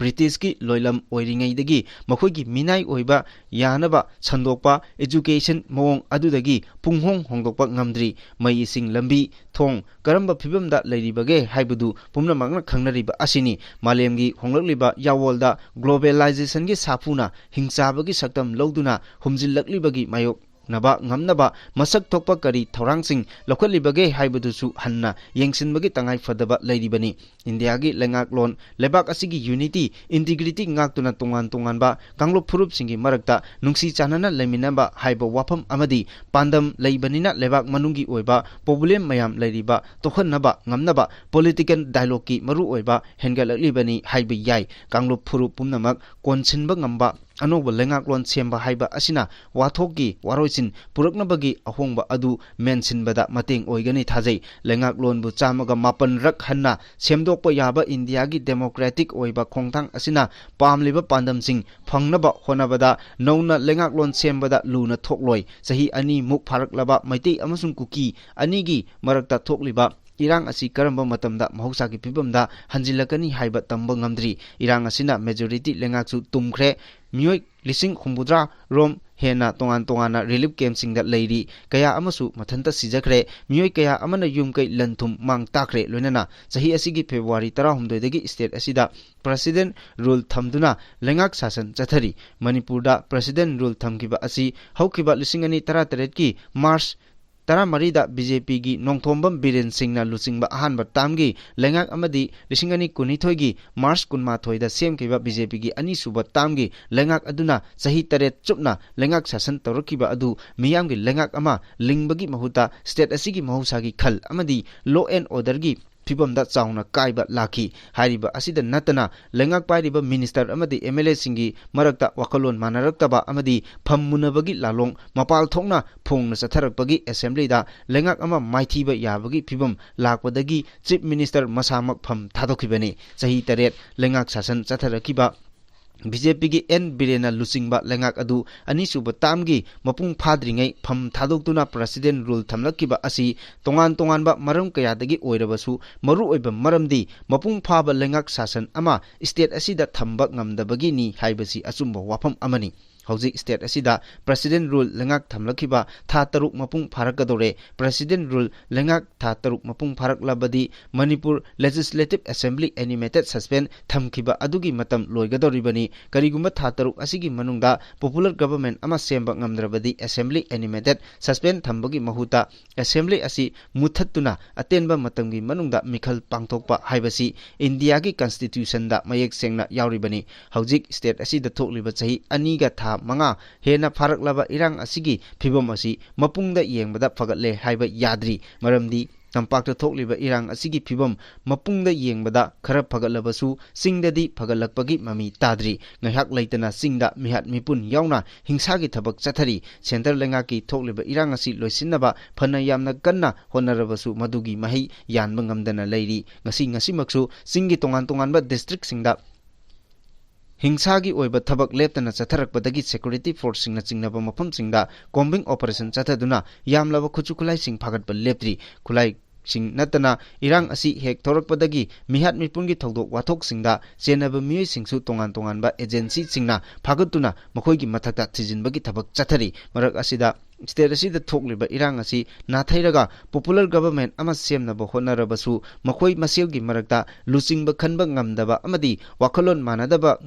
ꯕ꯭ꯔꯤꯇꯤꯁꯀꯤ ꯂꯣꯏꯂꯝ ꯑꯣꯏꯔꯤꯉꯩꯗꯒꯤ ꯃꯈꯣꯏꯒꯤ ꯃꯤꯅꯥꯏ ꯑꯣꯏꯕ ꯌꯥꯅꯕ ꯁꯟꯗꯣꯛꯄ education ꯃꯑꯣꯡ ꯑꯗꯨꯗꯒꯤ ꯄꯨꯡꯍꯣꯡ ꯍꯣꯡꯗꯣꯛꯄ ꯉꯝꯗ꯭ꯔꯤ꯫ ꯃꯩ, ꯏꯁꯤꯡ, ꯂꯝꯕꯤ, ꯊꯣꯡ ꯀꯔꯝꯕ ꯐꯤꯕꯝꯗ ꯂꯩꯔꯤꯕꯒꯦ ꯍꯥꯏꯕꯗꯨ ꯄꯨꯝꯅꯃꯛꯅ ꯈꯪꯅꯔꯤꯕ ꯑꯁꯤꯅꯤ꯫ ꯃꯥꯂꯦꯝꯒꯤ ꯍꯣꯡꯂꯛꯂꯤꯕ ꯌꯥꯋꯣꯜꯗ globalizationꯒꯤ ꯁꯥꯐꯨꯅ ꯍꯤꯡꯆꯥꯕꯒꯤ ꯁꯛꯇꯝ ꯂꯧꯗꯨꯅ ꯍꯨꯝꯖꯤꯜꯂꯛꯂꯤꯕꯒꯤ ꯃꯥꯌꯣꯛ ꯅꯕ ꯉꯝꯅꯕ ꯃꯁꯛ ꯊꯣꯛꯄ ꯀꯔꯤ ꯊꯧꯔꯥꯡꯁꯤꯡ ꯂꯧꯈꯠꯂꯤꯕꯒꯦ ꯍꯥꯏꯕꯗꯨꯁꯨ ꯍꯟꯅ ꯌꯦꯡꯁꯤꯟꯕꯒꯤ ꯇꯉꯥꯏ ꯐꯗꯕ ꯂꯩꯔꯤꯕꯅꯤ꯫ ꯏꯟꯗꯤꯌꯥꯒꯤ ꯂꯩꯉꯥꯛꯂꯣꯟ, ꯂꯩꯕꯥꯛ ꯑꯁꯤꯒꯤ unity, integrity ꯉꯥꯛꯇꯨꯅ ꯇꯣꯉꯥꯟ ꯇꯣꯉꯥꯟꯕ ꯀꯥꯡꯂꯨꯞ ꯐꯨꯔꯨꯞꯁꯤꯡꯒꯤ ꯃꯔꯛꯇ ꯅꯨꯡꯁꯤ ꯆꯥꯟꯅꯅ ꯂꯩꯃꯤꯟꯅꯕ ꯍꯥꯏꯕ ꯋꯥꯐꯝ ꯑꯃꯗꯤ ꯄꯥꯟꯗꯝ ꯂꯩꯕꯅꯤꯅ ꯂꯩꯕꯥꯛ ꯃꯅꯨꯡꯒꯤ ꯑꯣꯏꯕ problem ꯃꯌꯥꯝ ꯂꯩꯔꯤꯕ ꯇꯣꯛꯍꯟꯅꯕ ꯉꯝꯅꯕ political dialogueꯀꯤ ꯃꯔꯨꯑꯣꯏꯕ ꯍꯦꯟꯒꯠꯂꯛꯂꯤꯕꯅꯤ ꯍꯥꯏꯕ ꯌꯥꯏ꯫ ꯀꯥꯡꯂꯨꯞ ꯐꯨꯔꯨꯞ ꯄꯨꯝꯅꯃꯛ ꯀꯣꯟꯁꯤꯟꯕ ꯉꯝꯕ ꯑꯅꯧꯕ ꯂꯩꯉꯥꯛꯂꯣꯟ ꯁꯦꯝꯕ ꯍꯥꯏꯕ ꯑꯁꯤꯅ ꯋꯥꯊꯣꯛꯀꯤ ꯋꯥꯔꯣꯏꯁꯤꯟ ꯄꯨꯔꯛꯅꯕꯒꯤ ꯑꯍꯣꯡꯕ ꯑꯗꯨ ꯃꯦꯟꯁꯤꯟꯕꯗ ꯃꯇꯦꯡ ꯑꯣꯏꯒꯅꯤ ꯊꯥꯖꯩ꯫ ꯂꯩꯉꯥꯛꯂꯣꯟꯕꯨ ꯆꯥꯝꯃꯒ ꯃꯥꯄꯟ ꯔꯛ ꯍꯟꯅ ꯁꯦꯝꯗꯣꯛꯄ ꯌꯥꯕ ꯏꯟꯗꯤꯌꯥꯒꯤ democratic ꯑꯣꯏꯕ ꯈꯣꯡꯊꯥꯡ ꯑꯁꯤꯅ ꯄꯥꯝꯂꯤꯕ ꯄꯥꯟꯗꯝꯁꯤꯡ ꯐꯪꯅꯕ ꯍꯣꯠꯅꯕꯗ ꯅꯧꯅ ꯂꯩꯉꯥꯛꯂꯣꯟ ꯁꯦꯝꯕꯗ ꯂꯨꯅ ꯊꯣꯛꯂꯣꯏ꯫ ꯆꯍꯤ ꯑꯅꯤꯃꯨꯛ ꯐꯥꯔꯛꯂꯕ ꯃꯩꯇꯩ ꯑꯃꯁꯨꯡ ꯀꯨꯀꯤ ꯑꯅꯤꯒꯤ ꯃꯔꯛꯇ ꯊꯣꯛꯂꯤꯕ ꯏꯔꯥꯡ ꯑꯁꯤ ꯀꯔꯝꯕ ꯃꯇꯝꯗ ꯃꯍꯧꯁꯥꯒꯤ ꯐꯤꯕꯝꯗ ꯍꯟꯖꯤꯜꯂꯛꯀꯅꯤ ꯍꯥꯏꯕ ꯇꯝꯕ ꯉꯝꯗ꯭ꯔꯤ꯫ ꯏꯔꯥꯡ ꯑꯁꯤꯅ majority ꯂꯩꯉꯥꯛꯁꯨ ꯇꯨꯝꯈ꯭ꯔꯦ꯫ ꯃꯤꯑꯣꯏ ꯂꯤꯁꯤꯡ ꯍꯨꯝꯐꯨꯇꯔꯥ ꯔꯣꯝ ꯍꯦꯟꯅ ꯇꯣꯉꯥꯟ ꯇꯣꯉꯥꯟꯅ relief campꯁꯤꯡꯗ ꯂꯩꯔꯤ꯫ ꯀꯌꯥ ꯑꯃꯁꯨ ꯃꯊꯟꯇ ꯁꯤꯖꯈ꯭ꯔꯦ꯫ ꯃꯤꯑꯣꯏ ꯀꯌꯥ ꯑꯃꯅ ꯌꯨꯝ ꯀꯩ ꯂꯟ ꯊꯨꯝ ꯃꯥꯡ ꯇꯥꯛꯈ꯭ꯔꯦ꯫ ꯂꯣꯏꯅꯅ ꯆꯍꯤ ꯑꯁꯤꯒꯤ February ꯇꯔꯥꯍꯨꯝꯗꯣꯏꯗꯒꯤ state ꯑꯁꯤꯗ president rule ꯊꯝꯗꯨꯅ ꯂꯩꯉꯥꯛ ꯁꯥꯁꯟ ꯆꯠꯊꯔꯤ꯫ ꯃꯅꯤꯄꯨꯔꯗ president rule ꯊꯝꯈꯤꯕ ꯑꯁꯤ ꯍꯧꯈꯤꯕ ꯂꯤꯁꯤꯡ ꯑꯅꯤ ꯇꯔꯥꯇꯔꯦꯠꯀꯤ March ꯇꯔꯥꯃꯔꯤꯗ BJPꯒꯤ ꯅꯣꯡꯊꯣꯝꯕꯝ ꯕꯤꯔꯦꯟ ꯁꯤꯡꯅ ꯂꯨꯆꯤꯡꯕ ꯑꯍꯥꯟꯕ termꯒꯤ ꯂꯩꯉꯥꯛ ꯑꯃꯗꯤ ꯂꯤꯁꯤꯡ ꯑꯅꯤ ꯀꯨꯟꯅꯤꯊꯣꯏꯒꯤ March ꯀꯨꯟꯃꯥꯊꯣꯏꯗ ꯁꯦꯝꯈꯤꯕ BJPꯒꯤ ꯑꯅꯤꯁꯨꯕ termꯒꯤ ꯂꯩꯉꯥꯛ ꯑꯗꯨꯅ ꯆꯍꯤ ꯇꯔꯦꯠ ꯆꯨꯞꯅ ꯂꯩꯉꯥꯛ ꯁꯥꯁꯟ ꯇꯧꯔꯛꯈꯤꯕ ꯑꯗꯨ ꯃꯤꯌꯥꯝꯒꯤ ꯂꯩꯉꯥꯛ ꯑꯃ ꯂꯤꯡꯕꯒꯤ ꯃꯍꯨꯠꯇ state ꯑꯁꯤꯒꯤ ꯃꯍꯧꯁꯥꯒꯤ ꯈꯜ ꯑꯃꯗꯤ law and orderꯒꯤ ꯐꯤꯕꯝꯗ ꯆꯥꯎꯅ ꯀꯥꯏꯕ ꯂꯥꯛꯈꯤ꯫ ꯍꯥꯏꯔꯤꯕ ꯑꯁꯤꯗ ꯅꯠꯇꯅ ꯂꯩꯉꯥꯛ ꯄꯥꯏꯔꯤꯕ minister ꯑꯃꯗꯤ MLAꯁꯤꯡꯒꯤ ꯃꯔꯛꯇ ꯋꯥꯈꯜꯂꯣꯟ ꯃꯥꯟꯅꯔꯛꯇꯕ ꯑꯃꯗꯤ ꯐꯝ ꯃꯨꯟꯅꯕꯒꯤ ꯂꯥꯂꯣꯡ ꯃꯄꯥꯜ ꯊꯣꯛꯅ ꯐꯣꯡꯅ ꯆꯠꯊꯔꯛꯄꯒꯤ assemblyꯗ ꯂꯩꯉꯥꯛ ꯑꯃ ꯃꯥꯏꯊꯤꯕ ꯌꯥꯕꯒꯤ ꯐꯤꯕꯝ ꯂꯥꯛꯄꯗꯒꯤ chief minister ꯃꯁꯥꯃꯛ ꯐꯝ ꯊꯥꯗꯣꯛꯈꯤꯕꯅꯤ꯫ ꯆꯍꯤ ꯇꯔꯦꯠ ꯂꯩꯉꯥꯛ ꯁꯥꯁꯟ ꯆꯠꯊꯔꯛꯈꯤꯕ ꯕꯤ ꯖꯦ ꯄꯤꯒꯤ ꯑꯦꯟ ꯕꯤꯔꯦꯟꯅ ꯂꯨꯆꯤꯡꯕ ꯂꯩꯉꯥꯛ ꯑꯗꯨ ꯑꯅꯤꯁꯨꯕ ꯇꯥꯝꯒꯤ ꯃꯄꯨꯡ ꯐꯥꯗ꯭ꯔꯤꯉꯩ ꯐꯝ ꯊꯥꯗꯣꯛꯇꯨꯅ ꯄ꯭ꯔꯁꯤꯗꯦꯟ ꯔꯨꯜ ꯊꯝꯂꯛꯈꯤꯕ ꯑꯁꯤ ꯇꯣꯉꯥꯟ ꯇꯣꯉꯥꯟꯕ ꯃꯔꯝ ꯀꯌꯥꯗꯒꯤ ꯑꯣꯏꯔꯕꯁꯨ ꯃꯔꯨꯑꯣꯏꯕ ꯃꯔꯝꯗꯤ ꯃꯄꯨꯡ ꯐꯥꯕ ꯂꯩꯉꯥꯛ ꯁꯥꯁꯟ ꯑꯃ ꯁ꯭ꯇꯦꯠ ꯑꯁꯤꯗ ꯊꯝꯕ ꯉꯝꯗꯕꯒꯤꯅꯤ ꯍꯥꯏꯕꯁꯤ ꯑꯆꯨꯝꯕ ꯋꯥꯐꯝ ꯑꯃꯅꯤ꯫ ꯍꯧꯖꯤꯛ ꯁ꯭ꯇꯦꯠ ꯑꯁꯤꯗ ꯄ꯭ꯔꯁꯤꯗꯦꯟ ꯔꯨꯜ ꯂꯩꯉꯥꯛ ꯊꯝꯂꯛꯈꯤꯕ ꯊꯥ ꯇꯔꯨꯛ ꯃꯄꯨꯡ ꯐꯥꯔꯛꯀꯗꯧꯔꯦ꯫ ꯄ꯭ꯔꯁꯤꯗꯦꯟ ꯔꯨꯜ ꯂꯩꯉꯥꯛ ꯊꯥ ꯇꯔꯨꯛ ꯃꯄꯨꯡ ꯐꯥꯔꯛꯂꯕꯗꯤ Manipur legislative assembly animated suspension ꯊꯝꯈꯤꯕ ꯑꯗꯨꯒꯤ ꯃꯇꯝ ꯂꯣꯏꯒꯗꯧꯔꯤꯕꯅꯤ꯫ ꯀꯔꯤꯒꯨꯝꯕ ꯊꯥ ꯇꯔꯨꯛ ꯑꯁꯤꯒꯤ ꯃꯅꯨꯡꯗ ꯄꯣꯄꯨꯂꯔ ꯒꯚꯔꯟꯃꯦꯟꯠ ꯑꯃ ꯁꯦꯝꯕ ꯉꯝꯗ꯭ꯔꯕꯗꯤ ꯑꯦꯁꯦꯝꯕ꯭ꯂꯤ ꯑꯦꯅꯤꯃꯦꯇꯦꯗ ꯁꯁꯄꯦꯟ ꯊꯝꯕꯒꯤ ꯃꯍꯨꯠꯇ ꯑꯦꯁꯦꯝꯕ꯭ꯂꯤ ꯑꯁꯤ ꯃꯨꯠꯊꯠꯇꯨꯅ ꯑꯇꯦꯟꯕ ꯃꯇꯝꯒꯤ ꯃꯅꯨꯡꯗ ꯃꯤꯈꯜ ꯄꯥꯡꯊꯣꯛꯄ ꯍꯥꯏꯕꯁꯤ ꯏꯟꯗꯤꯌꯥꯒꯤ ꯀꯟꯁꯇꯤꯇ꯭ꯌꯨꯁꯟꯗ ꯃꯌꯦꯛ ꯁꯦꯡꯅ ꯌꯥꯎꯔꯤꯕꯅꯤ꯫ ꯍꯧꯖꯤꯛ ꯁ꯭ꯇꯦꯠ ꯑꯁꯤꯗ ꯊꯣꯛꯂꯤꯕ ꯆꯍꯤ ꯑꯅꯤꯒ ꯊꯥ ꯃꯉꯥ ꯍꯦꯟꯅ ꯐꯥꯔꯛꯂꯕ ꯏꯔꯥꯡ ꯑꯁꯤꯒꯤ ꯐꯤꯕꯝ ꯑꯁꯤ ꯃꯄꯨꯡꯗ ꯌꯦꯡꯕꯗ ꯐꯒꯠꯂꯦ ꯍꯥꯏꯕ ꯌꯥꯗ꯭ꯔꯤ꯫ ꯃꯔꯝꯗꯤ ꯇꯝꯄꯥꯛꯇ ꯊꯣꯛꯂꯤꯕ ꯏꯔꯥꯡ ꯑꯁꯤꯒꯤ ꯐꯤꯕꯝ ꯃꯄꯨꯡꯗ ꯌꯦꯡꯕꯗ ꯈꯔ ꯐꯒꯠꯂꯕꯁꯨ ꯆꯤꯡꯗꯗꯤ ꯐꯒꯠꯂꯛꯄꯒꯤ ꯃꯃꯤ ꯇꯥꯗ꯭ꯔꯤ꯫ ꯉꯥꯏꯍꯥꯛ ꯂꯩꯇꯅ ꯆꯤꯡꯗ ꯃꯤꯍꯥꯠ ꯃꯤꯄꯨꯟ ꯌꯥꯎꯅ ꯍꯤꯡꯁꯥꯒꯤ ꯊꯕꯛ ꯆꯠꯊꯔꯤ꯫ ꯁꯦꯟꯇꯔ ꯂꯩꯉꯥꯛꯀꯤ ꯊꯣꯛꯂꯤꯕ ꯏꯔꯥꯡ ꯑꯁꯤ ꯂꯣꯏꯁꯤꯟꯅꯕ ꯐꯅ ꯌꯥꯝꯅ ꯀꯟꯅ ꯍꯣꯠꯅꯔꯕꯁꯨ ꯃꯗꯨꯒꯤ ꯃꯍꯩ ꯌꯥꯟꯕ ꯉꯝꯗꯅ ꯂꯩꯔꯤ꯫ ꯉꯁꯤ ꯉꯁꯤꯃꯛꯁꯨ ꯆꯤꯡꯒꯤ ꯇꯣꯉꯥꯟ ꯇꯣꯉꯥꯟꯕ ꯗꯤꯁꯇ꯭ꯔꯤꯛꯁꯤꯡꯗ ꯍꯤꯡꯁꯥꯒꯤ ꯑꯣꯏꯕ ꯊꯕꯛ ꯂꯦꯞꯇꯅ ꯆꯠꯊꯔꯛꯄꯗꯒꯤ ꯁꯦꯀ꯭ꯌꯨꯔꯤꯇꯤ ꯐꯣꯔꯁꯁꯤꯡꯅ ꯆꯤꯡꯅꯕ ꯃꯐꯝꯁꯤꯡꯗ ꯀꯣꯝꯕꯤꯡ ꯑꯣꯄꯔꯦꯁꯟ ꯆꯠꯊꯗꯨꯅ ꯌꯥꯝꯂꯕ ꯈꯨꯠꯁꯨ ꯈꯨꯠꯂꯥꯏꯁꯤꯡ ꯐꯥꯒꯠꯄ ꯂꯦꯞꯇ꯭ꯔꯤ꯫ ꯈꯨꯠꯂꯥꯏꯁꯤꯡ ꯅꯠꯇꯅ ꯏꯔꯥꯡ ꯑꯁꯤ ꯍꯦꯛ ꯊꯣꯔꯛꯄꯗꯒꯤ ꯃꯤꯍꯥꯠ ꯃꯤꯄꯨꯟꯒꯤ ꯊꯧꯗꯣꯛ ꯋꯥꯊꯣꯛꯁꯤꯡꯗ ꯆꯦꯟꯅꯕ ꯃꯤꯑꯣꯏꯁꯤꯡꯁꯨ ꯇꯣꯉꯥꯟ ꯇꯣꯉꯥꯟꯕ ꯑꯦꯖꯦꯟꯁꯤꯁꯤꯡꯅ ꯐꯥꯒꯠꯇꯨꯅ ꯃꯈꯣꯏꯒꯤ ꯃꯊꯛꯇ ꯊꯤꯖꯤꯟꯕꯒꯤ ꯊꯕꯛ ꯆꯠꯊꯔꯤ꯫ ꯃꯔꯛ ꯑꯁꯤꯗ ꯁ꯭ꯇꯦꯠ ꯑꯁꯤꯗ ꯊꯣꯛꯂꯤꯕ ꯏꯔꯥꯡ ꯑꯁꯤ ꯅꯥꯊꯩꯔꯒ ꯄꯣꯄꯨꯂꯔ ꯒꯚꯔꯟꯃꯦꯟꯠ ꯑꯃ ꯁꯦꯝꯅꯕ ꯍꯣꯠꯅꯔꯕꯁꯨ ꯃꯈꯣꯏ ꯃꯁꯦꯜꯒꯤ ꯃꯔꯛꯇ ꯂꯨꯆꯤꯡꯕ ꯈꯟꯕ ꯉꯝꯗꯕ ꯑꯃꯗꯤ ꯋꯥꯈꯜꯂꯣꯟ ꯃꯥꯟꯅꯗꯕ,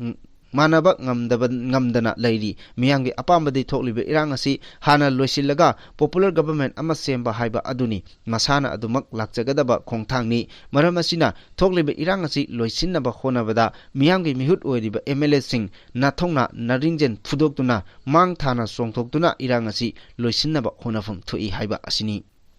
ꯃꯥꯟꯅꯕ ꯉꯝꯗꯕ, ꯉꯝꯗꯅ ꯂꯩꯔꯤ꯫ ꯃꯤꯌꯥꯝꯒꯤ ꯑꯄꯥꯝꯕꯗꯤ ꯊꯣꯛꯂꯤꯕ ꯏꯔꯥꯡ ꯑꯁꯤ ꯍꯥꯟꯅ ꯂꯣꯏꯁꯤꯜꯂꯒ ꯄꯣꯄꯨꯂꯔ ꯒꯚꯔꯟꯃꯦꯟꯠ ꯑꯃ ꯁꯦꯝꯕ ꯍꯥꯏꯕ ꯑꯗꯨꯅꯤ꯫ ꯃꯁꯥꯅ ꯑꯗꯨꯃꯛ ꯂꯥꯛꯆꯒꯗꯕ ꯈꯣꯡꯊꯥꯡꯅꯤ꯫ ꯃꯔꯝ ꯑꯁꯤꯅ ꯊꯣꯛꯂꯤꯕ ꯏꯔꯥꯡ ꯑꯁꯤ ꯂꯣꯏꯁꯤꯟꯅꯕ ꯍꯣꯠꯅꯕꯗ ꯃꯤꯌꯥꯝꯒꯤ ꯃꯤꯍꯨꯠ ꯑꯣꯏꯔꯤꯕ ꯑꯦꯝ ꯑꯦꯜ ꯑꯦꯁꯤꯡ ꯅꯥꯊꯧꯅ ꯅꯔꯤꯡꯖꯦꯜ ꯐꯨꯗꯣꯛꯇꯨꯅ ꯃꯥꯡ ꯊꯥꯅ ꯆꯣꯡꯊꯣꯛꯇꯨꯅ ꯏꯔꯥꯡ ꯑꯁꯤ ꯂꯣꯏꯁꯤꯟꯅꯕ ꯍꯣꯠꯅꯐꯝ ꯊꯣꯛꯏ ꯍꯥꯏꯕ ꯑꯁꯤꯅꯤ꯫